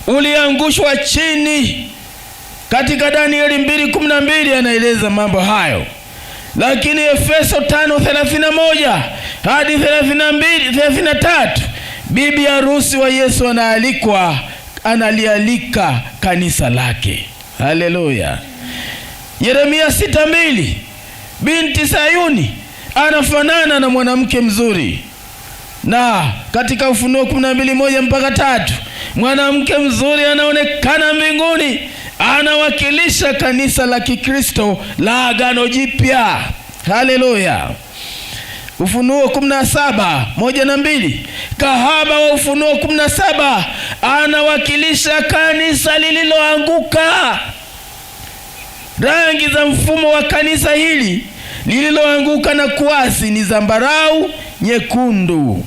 uliangushwa chini. Katika Danieli 2:12 anaeleza mambo hayo. Lakini Efeso 5:31 hadi 32, 33, bibi harusi wa Yesu anaalikwa, analialika kanisa lake. Haleluya. Yeremia 6:2, binti Sayuni anafanana na mwanamke mzuri. Na katika Ufunuo 12:1 mpaka 3, mwanamke mzuri anaonekana mbinguni, anawakilisha kanisa la Kikristo la Agano Jipya. Haleluya. Ufunuo 17:1 na 2, kahaba wa Ufunuo 17 anawakilisha kanisa lililoanguka. Rangi za mfumo wa kanisa hili lililoanguka na kuasi ni zambarau, nyekundu,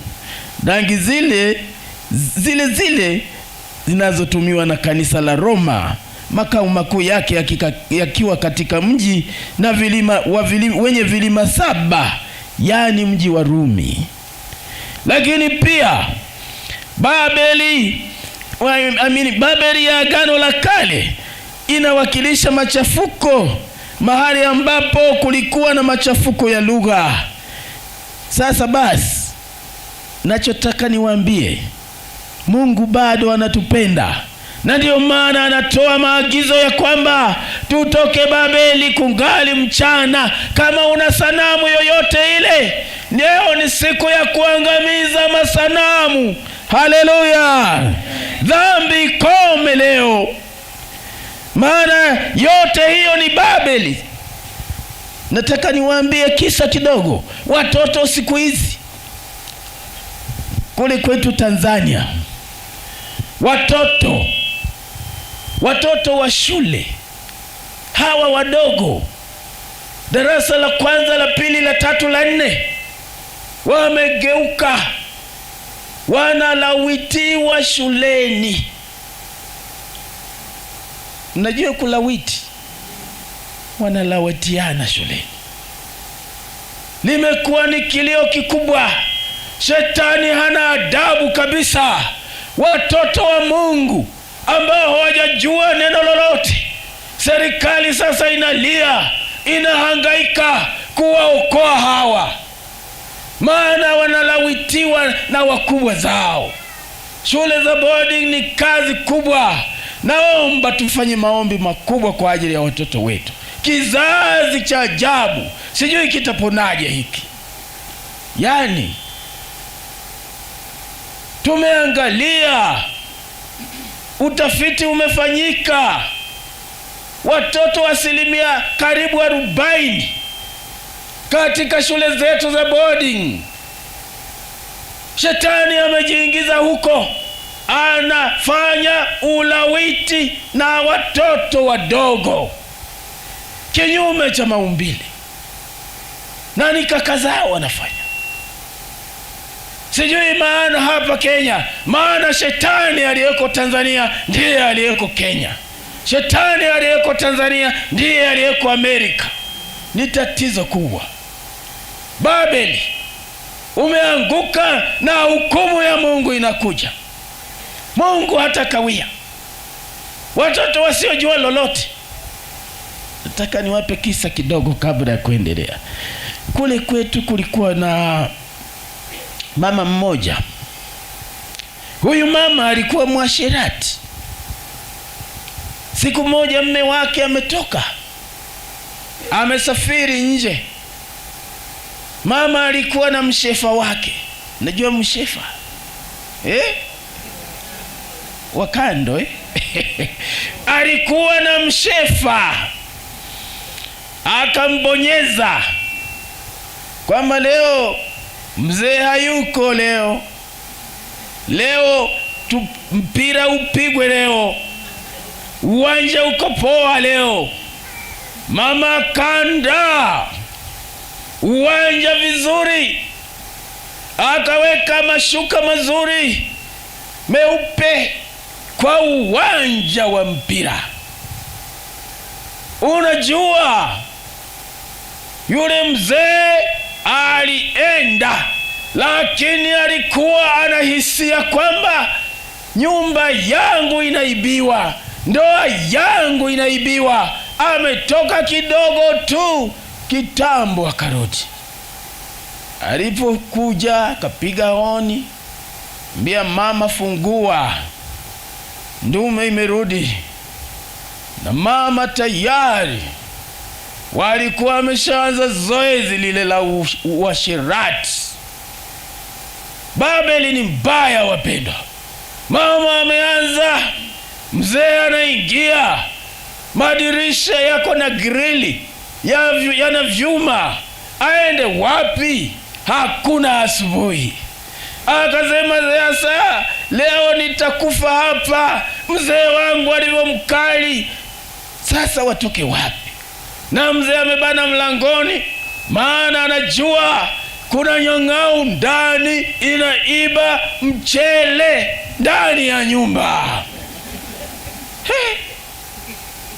rangi zile zile zile zinazotumiwa na kanisa la Roma, makao makuu yake yakiwa katika mji na vilima, wenye vilima 7, yani mji wa Rumi. Lakini pia Babeli ya Agano la Kale inawakilisha machafuko, mahali ambapo kulikuwa na machafuko ya lugha. Sasa basi, nachotaka niwaambie, Mungu bado anatupenda, na ndio maana anatoa maagizo ya kwamba tutoke Babeli kungali mchana. Kama una sanamu yoyote ile, leo ni siku ya kuangamiza masanamu. Haleluya! Dhambi ikome leo, maana yote hiyo ni Babeli. Nataka niwaambie kisa kidogo. Watoto siku hizi kule kwetu Tanzania, watoto wa shule hawa wadogo, darasa la kwanza, la pili, la tatu, la nne, wamegeuka, wanalawitiwa shuleni. Mnajua kulawiti? Wanalawitiana shuleni. Limekuwa ni kilio kikubwa. Shetani hana adabu kabisa. Watoto wa Mungu ambao hawajajua neno lolote, serikali sasa inalia, inahangaika kuwaokoa hawa, maana wanalawitiwa na wakubwa zao. Shule za boarding ni kazi kubwa. Naomba tufanye maombi makubwa kwa ajili ya watoto wetu. Kizazi cha ajabu, sijui kitaponaje hiki. Yani tumeangalia, utafiti umefanyika, watoto karibu 40% katika shule zetu za boarding, shetani amejiingiza huko, anafanya ulawiti na watoto wadogo. kinyume cha maumbile, na ni kaka zao wanafanya. Sijui maana hapa Kenya, maana shetani aliyeko Tanzania ndiye aliyeko Kenya, shetani aliyeko Tanzania ndiye aliyeko Amerika. Ni tatizo kubwa. Babeli umeanguka na hukumu ya Mungu inakuja. Mungu hatakawia. Watoto wasiojua lolote. Nataka niwape kisa kidogo kabla ya kuendelea. Kule kwetu kulikuwa na mama mmoja. Huyu mama alikuwa mwasherati. Siku moja mme wake ametoka, amesafiri nje. Mama alikuwa na mshefa wake. Najua mshefa wakando Alikuwa na mshefa, akambonyeza kwamba leo mzee hayuko, leo leo mpira upigwe leo, uwanja uko poa leo. Mama kanda uwanja vizuri, akaweka mashuka mazuri meupe kwa uwanja wa mpira. Unajua yule mzee alienda, lakini alikuwa anahisia kwamba nyumba yangu inaibiwa, ndoa yangu inaibiwa. Ametoka kidogo tu kitambo akarudi. Alipokuja akapiga honi, mbia mama, fungua, ndume imerudi. Na mama tayari walikuwa wameshaanza zoezi lile la uasherati. Babeli ni mbaya, wapendwa. Mama ameanza, mzee anaingia, madirisha yako na grili yana vyuma, aende wapi? Hakuna asubuhi. Akasema sasa leo nitakufa hapa, mzee wangu alivyo mkali, sasa watoke wapi? Na mzee amebana mlangoni, maana anajua kuna nyang'au ndani inaiba mchele ndani ya nyumba. He!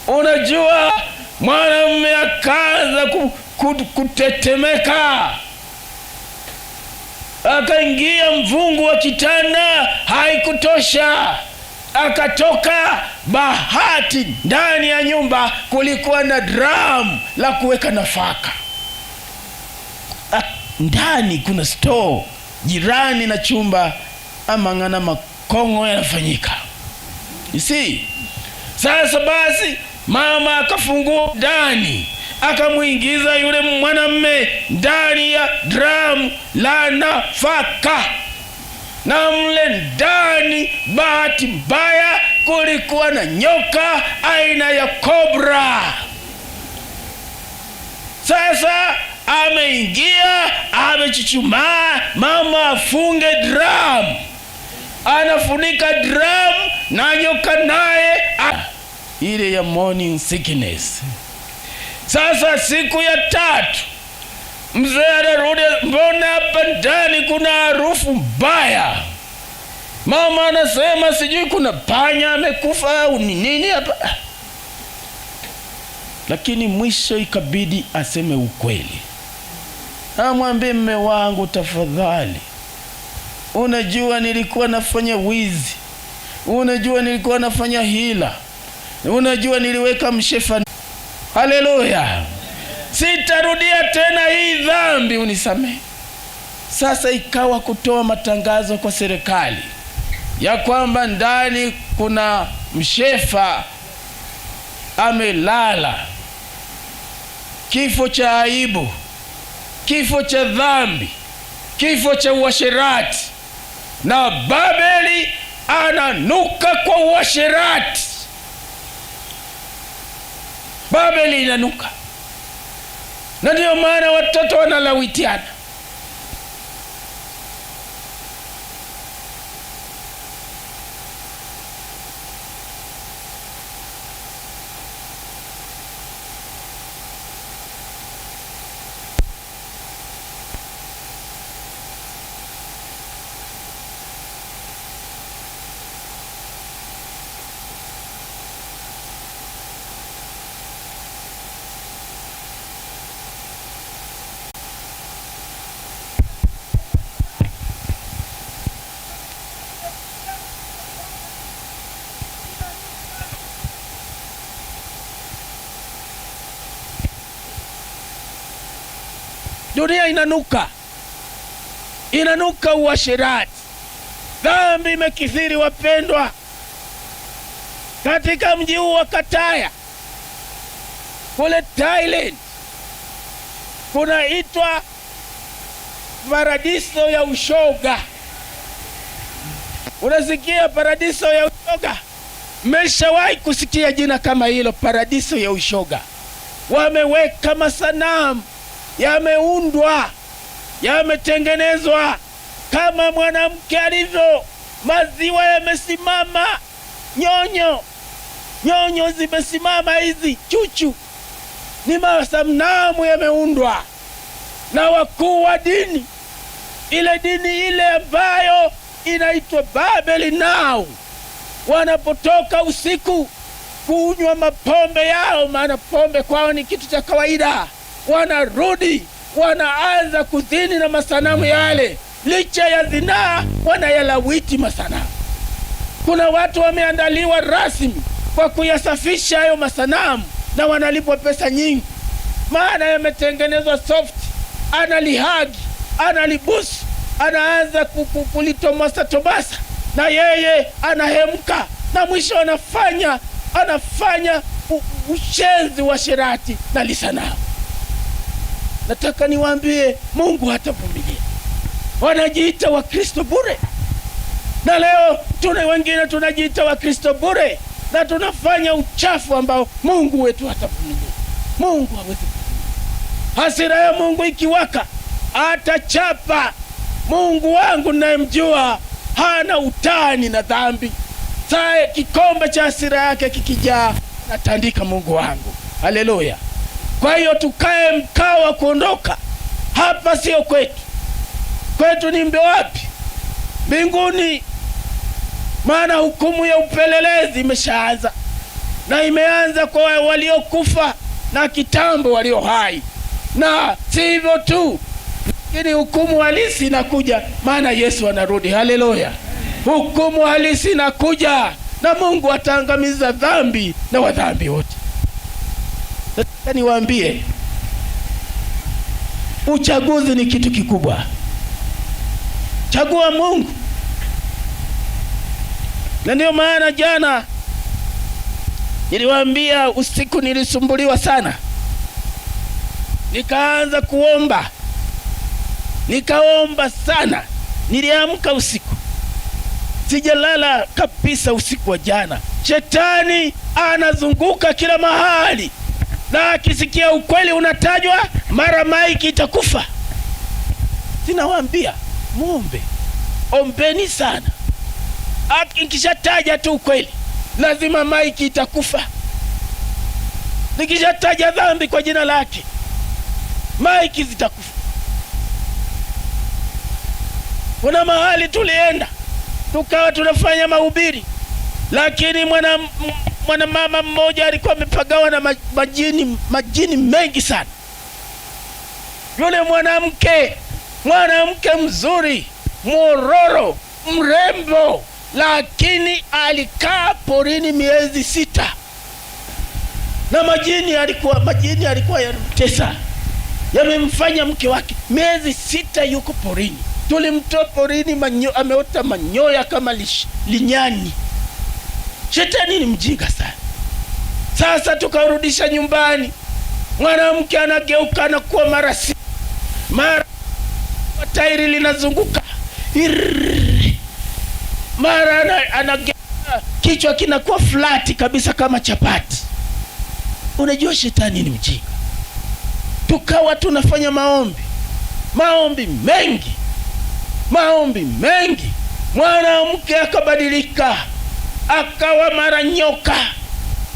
Unajua mwanamume akaanza kutetemeka, akaingia mvungu wa kitanda, haikutosha, akatoka. Bahati ndani ya nyumba kulikuwa na drum la kuweka nafaka. Ndani kuna store jirani na chumba, amang'ana makongo yanafanyika. You see? Sasa basi mama akafungua ndani, akamuingiza yule mwanamme ndani ya drum la nafaka. Na mle ndani bahati mbaya kulikuwa na nyoka aina ya kobra. Sasa ameingia, amechuchumaa, mama afunge drum, anafunika drum na nyoka naye ile ya morning sickness. Sasa siku ya tatu mzee anarudi, mbona hapa ndani kuna harufu mbaya? Mama anasema sijui kuna panya amekufa au ni nini hapa. Lakini mwisho ikabidi aseme ukweli. Amwambie mme wangu, tafadhali, unajua nilikuwa nafanya wizi, unajua nilikuwa nafanya hila, unajua niliweka mshefa. Haleluya, sitarudia tena hii dhambi, unisamehe. Sasa ikawa kutoa matangazo kwa serikali ya kwamba ndani kuna mshefa amelala, kifo cha aibu, kifo cha dhambi, kifo cha uasherati. Na Babeli ananuka kwa uasherati. Babeli inanuka, na ndio maana watoto wanalawitiana. Dunia inanuka, inanuka uasherati. Dhambi imekithiri wapendwa. Katika mji huu wa Kataya kule Thailand kunaitwa paradiso ya ushoga. Unasikia paradiso ya ushoga? Mmeshawahi kusikia jina kama hilo, paradiso ya ushoga? Wameweka masanamu, yameundwa, yametengenezwa kama mwanamke alivyo. Maziwa yamesimama, nyonyo nyonyo zimesimama, hizi chuchu ni masanamu yameundwa na wakuu wa dini, ile dini ile ambayo inaitwa Babeli. Nao wanapotoka usiku kunywa mapombe yao, maana pombe kwao ni kitu cha kawaida, wanarudi wanaanza kuzini na masanamu yale. Licha ya zinaa, wanayalawiti masanamu. Kuna watu wameandaliwa rasmi kwa kuyasafisha hayo masanamu na wanalipwa pesa nyingi, maana yametengenezwa soft. Analihagi, analibusu, anaanza kulitomasa tomasa, na yeye anahemka, na mwisho anafanya ushenzi wa sherati na lisanamu. Nataka niwaambie, Mungu hatavumilia. Wanajiita Wakristo bure, na leo tuna wengine tunajiita Wakristo bure na tunafanya uchafu ambao Mungu wetu hatavumilia. Mungu hawezi kuvumilia. Hasira ya Mungu ikiwaka atachapa. Mungu wangu ninayemjua hana utani na dhambi. Saa kikombe cha hasira yake kikijaa, natandika Mungu wangu. Haleluya! Kwa hiyo tukae mkao wa kuondoka hapa. Sio kwetu, kwetu ni mbe wapi? Mbinguni. Maana hukumu ya upelelezi imeshaanza, na imeanza kwa waliokufa na kitambo walio hai. Na si hivyo tu, lakini hukumu halisi inakuja, maana Yesu anarudi. Haleluya! Hukumu halisi inakuja, na Mungu ataangamiza dhambi na wadhambi wote. Nataka niwaambie, uchaguzi ni kitu kikubwa. Chagua Mungu. Na ndio maana jana niliwaambia, usiku nilisumbuliwa sana, nikaanza kuomba, nikaomba sana. Niliamka usiku, sijalala kabisa usiku wa jana. Shetani anazunguka kila mahali, na akisikia ukweli unatajwa, mara maiki itakufa. Sinawaambia muombe, ombeni sana. Nikishataja tu ukweli, lazima maiki itakufa. Nikishataja dhambi kwa jina lake, maiki zitakufa. Kuna mahali tulienda tukawa tunafanya mahubiri, lakini mwanamama mmoja alikuwa amepagawa na majini mengi sana. Yule mwanamke mzuri, mwororo, mrembo, lakini alikaa porini miezi 6 na majini alikuwa yanamtesa, yamemfanya mke wake. Miezi 6 yuko porini. Tulimtoa porini, ameota manyoya kama linyani. Shetani ni mjinga sana. Sasa tukarudisha nyumbani, mwanamke anageuka na kuwa mara mara tairi linazunguka, mara anageuka kichwa kinakuwa flati kabisa kama chapati. Unajua shetani ni mjinga. Tukawa tunafanya maombi, maombi mengi, maombi mengi. Mwanamke akabadilika, akawa mara nyoka,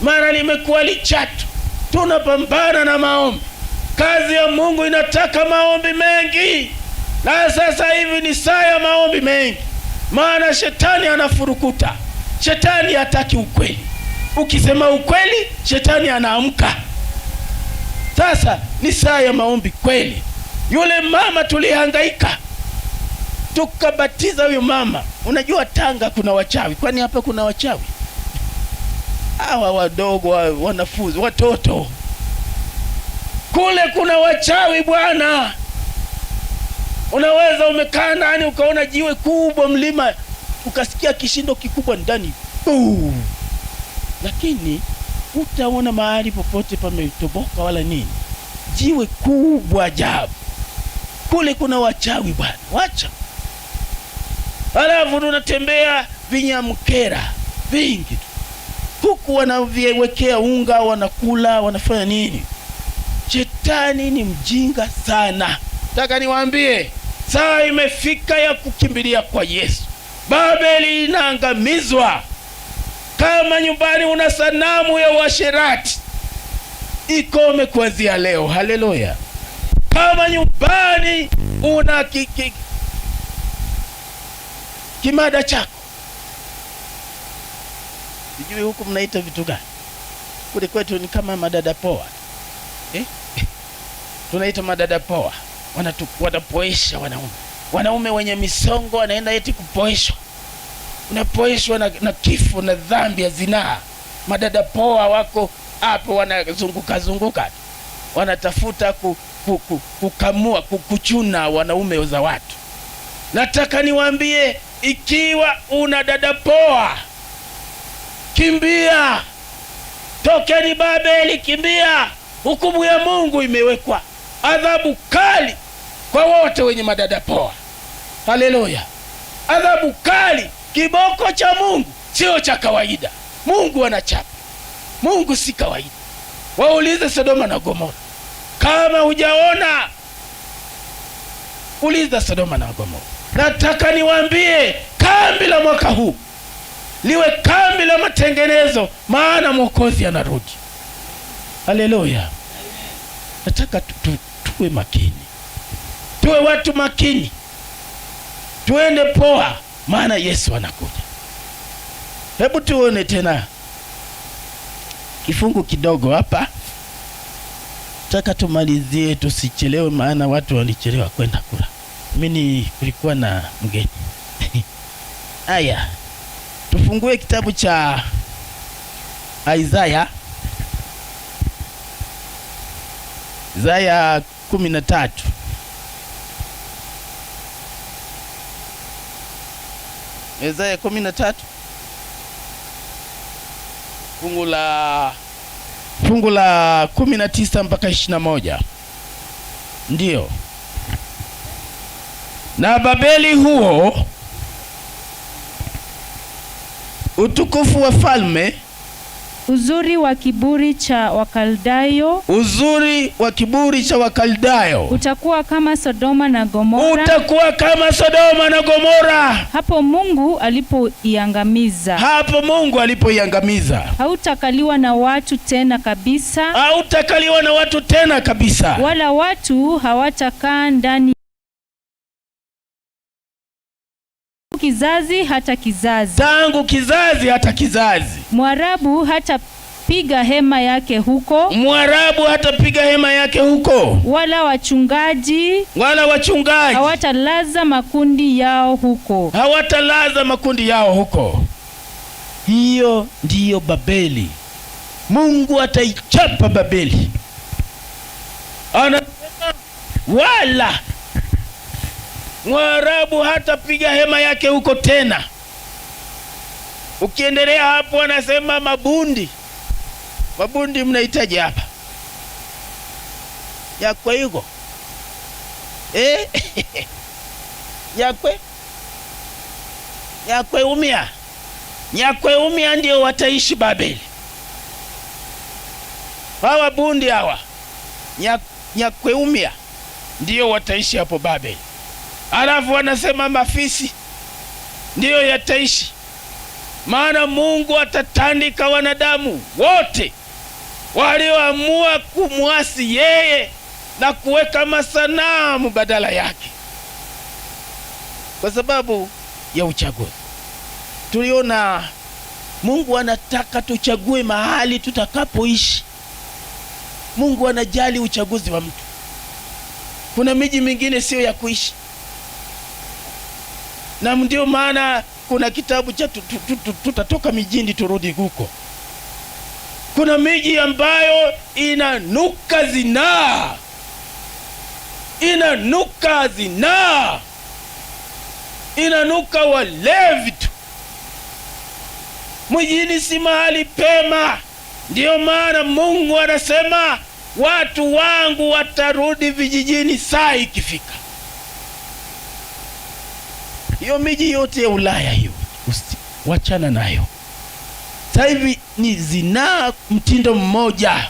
mara limekuwa lichatu. Tunapambana na maombi. Kazi ya Mungu inataka maombi mengi, na sasa hivi ni saa ya maombi mengi, maana shetani anafurukuta. Shetani hataki ukweli. Ukisema ukweli, shetani anaamka. Sasa ni saa ya maombi kweli. Yule mama tulihangaika, tukabatiza huyo mama. Unajua Tanga kuna wachawi. Kwani hapa kuna wachawi? Hawa wadogo wanafunzi, watoto. Kule kuna wachawi bwana. Unaweza umekaa ndani ukaona jiwe kubwa mlima, ukasikia kishindo kikubwa ndani, boom, lakini utaona mahali popote pametoboka wala nini. Jiwe kubwa ajabu. Kule kuna wachawi bwana, wacha. Halafu tunatembea vinyamkera vingi tu, huku wanaviwekea unga, wanakula, wanafanya nini. Shetani ni mjinga sana. Nataka niwaambie, saa imefika ya kukimbilia kwa Yesu. Babeli inaangamizwa. Kama nyumbani una sanamu ya uasherati, ikome kuanzia leo. Haleluya! Kama nyumbani una kimada chako, sijui huku mnaita vitu gani, kule kwetu ni kama madada poa, eh? Tunaita madada poa, wanapoesha wanaume, wanaume wenye misongo wanaenda eti kupoeshwa. Unapoeshwa na kifo na dhambi ya zinaa. Madada poa wako hapo wanazunguka zunguka, wanatafuta kukamua, kuchuna wanaume za watu. Nataka niwaambie, ikiwa una dada poa, kimbia, tokeni Babeli, kimbia. Hukumu ya Mungu imewekwa, adhabu kali kwa wote wenye madada poa. Haleluya! Adhabu kali, kiboko cha Mungu sio cha kawaida. Mungu anachapa, Mungu si kawaida. Waulize Sodoma na Gomora. Kama hujaona, uliza Sodoma na Gomora. Nataka niwaambie, kambi la mwaka huu liwe kambi la matengenezo, maana Mwokozi anarudi. Haleluya! Nataka tuwe makini, tuwe watu makini, tuende poa, maana Yesu anakuja. Hebu tuone tena kifungu kidogo hapa. Nataka tumalizie, tusichelewe, maana watu walichelewa kwenda kula. Mimi kulikuwa na mgeni. Aya, tufungue kitabu cha Isaya, Isaya 13. Isaya 13 fungu la 19 mpaka 21. Ndio. Na Babeli huo utukufu wa falme, uzuri wa kiburi cha Wakaldayo, uzuri wa kiburi cha Wakaldayo utakuwa kama Sodoma na Gomora, utakuwa kama Sodoma na Gomora, hapo Mungu alipoiangamiza, hapo Mungu alipoiangamiza. Hautakaliwa na watu tena kabisa, hautakaliwa na watu tena kabisa, wala watu hawatakaa ndani kizazi hata kizazi, tangu kizazi hata kizazi. Mwarabu hata piga hema yake huko, Mwarabu hatapiga hema yake huko, wala wachungaji, wala wachungaji hawatalaza makundi yao huko, hawatalaza makundi yao huko. Hiyo ndiyo Babeli. Mungu ataichapa Babeli. Anasema wala Mwarabu hatapiga hema yake huko tena. Ukiendelea hapo anasema mabundi. Mabundi mnahitaji hapa yakwe yuko yakwe yakwe umia, nyakwe umia ndio wataishi Babeli. Hawa bundi hawa nyakwe umia ndio wataishi hapo Babeli. Alafu wanasema mafisi ndiyo yataishi, maana Mungu atatandika wanadamu wote walioamua kumwasi yeye na kuweka masanamu badala yake, kwa sababu ya uchaguzi. Tuliona Mungu anataka tuchague mahali tutakapoishi. Mungu anajali uchaguzi wa mtu. Kuna miji mingine sio ya kuishi, na ndio maana kuna kitabu cha tutatoka mijini turudi huko. Kuna miji ambayo inanuka zinaa, inanuka Inanuka zinaa, inanuka walevi tu. Mjini si mahali pema. Ndiyo maana Mungu anasema watu wangu watarudi vijijini saa ikifika. Hiyo miji yote ya Ulaya hiyo wachana nayo. Sasa hivi ni zinaa mtindo mmoja.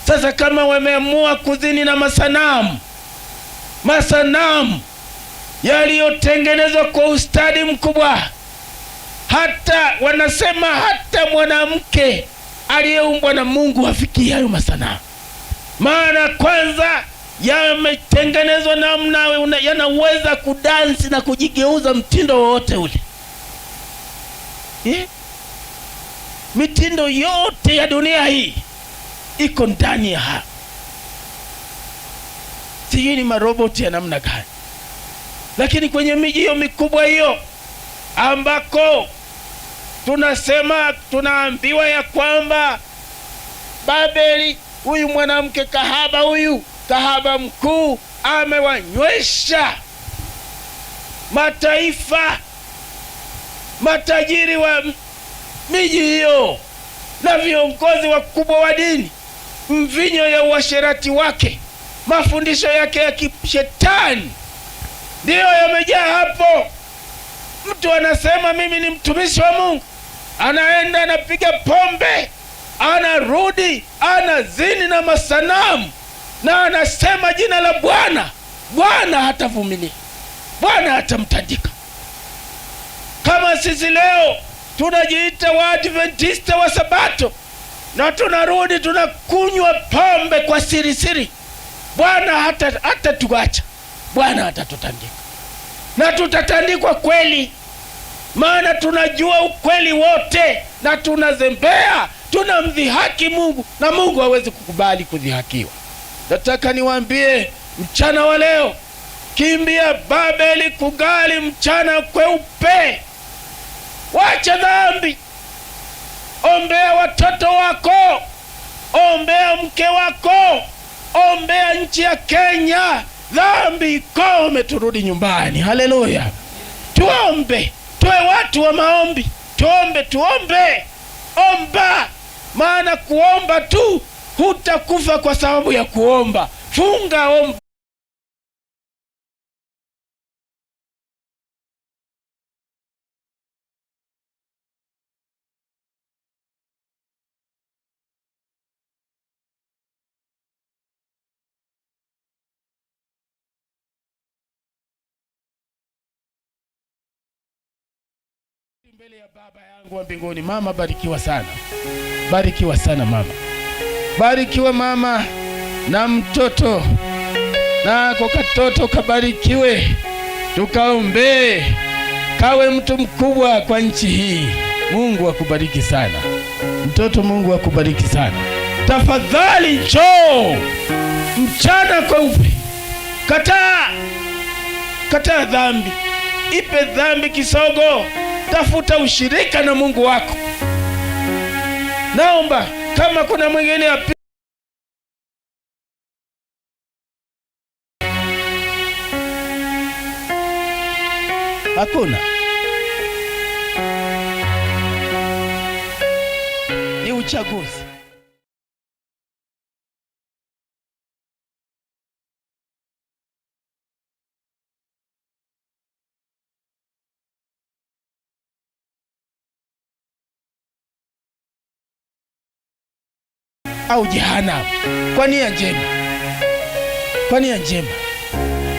Sasa kama wameamua kuzini na masanamu, masanamu yaliyotengenezwa kwa ustadi mkubwa, hata wanasema hata mwanamke aliyeumbwa na Mungu hafikii hayo masanamu. Maana kwanza yametengenezwa namna yanaweza kudansi na kujigeuza mtindo wowote ule. Mitindo yote ya dunia hii iko ndani ya haya. Sijui ni maroboti ya namna gani, lakini kwenye miji hiyo mikubwa hiyo ambako tunaambiwa ya kwamba Babeli, huyu mwanamke kahaba, huyu kahaba mkuu, amewanywesha mataifa, matajiri wa miji hiyo na viongozi wakubwa wa dini mvinyo ya uasherati wake, mafundisho yake ya kishetani ndiyo yamejaa hapo. Mtu anasema mimi ni mtumishi wa Mungu, anaenda anapiga pombe, anarudi anazini na masanamu, na anasema jina la Bwana. Bwana hatavumilia, Bwana hatamtandika. Kama sisi leo tunajiita Waadventista wa Sabato na tunarudi tunakunywa pombe kwa siri siri, Bwana hatatuacha, Bwana hatatutandika, na tutatandikwa kweli, maana tunajua ukweli wote na tunazembea, tunamdhihaki Mungu, na Mungu hawezi kukubali kudhihakiwa. Nataka niwaambie mchana wa leo, kimbia Babeli kungali mchana kweupe. Wacha dhambi, ombea watoto wako, ombea mke wako, ombea nchi ya Kenya. Dhambi ikome, turudi nyumbani. Haleluya! Tuombe, tuwe watu wa maombi, tuombe, tuombe, omba. Maana kuomba tu hutakufa kwa sababu ya kuomba. Funga, omba. Mbele ya Baba yangu wa mbinguni. Mama, barikiwa sana, barikiwa sana mama, barikiwa mama na mtoto, nako katoto kabarikiwe, tukaombee kawe mtu mkubwa kwa nchi hii. Mungu akubariki sana mtoto, Mungu akubariki sana. Tafadhali njoo mchana kweupe, kataa, kataa dhambi, ipe dhambi kisogo, tafuta ushirika na Mungu wako. Naomba kama kuna mwingine hakuna, ni uchaguzi. Au jehanamu, kwa nia njema, kwa nia njema.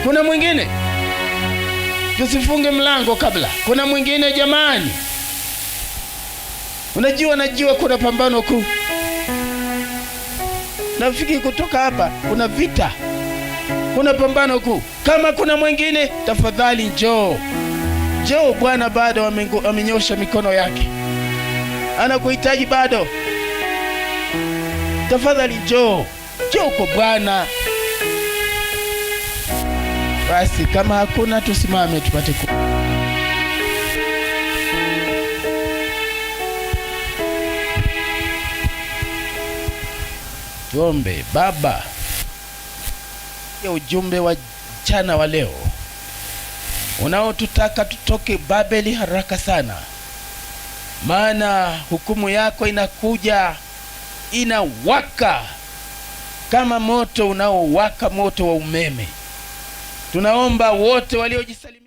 Kuna mwingine? Tusifunge mlango kabla. Kuna mwingine jamani? Unajua, najua kuna pambano kuu. Nafikiri kutoka hapa kuna vita, kuna pambano kuu. Kama kuna mwingine, tafadhali njoo, njoo. Bwana bado amenyosha mikono yake, anakuhitaji bado. Tafadhali njoo, njoo kwa Bwana. Basi kama hakuna, tusimame tupate ku tuombe. Baba, ya ujumbe wa mchana wa leo unaotutaka tutoke Babeli haraka sana, maana hukumu yako inakuja inawaka kama moto unaowaka moto wa umeme. Tunaomba wote waliojisalimisha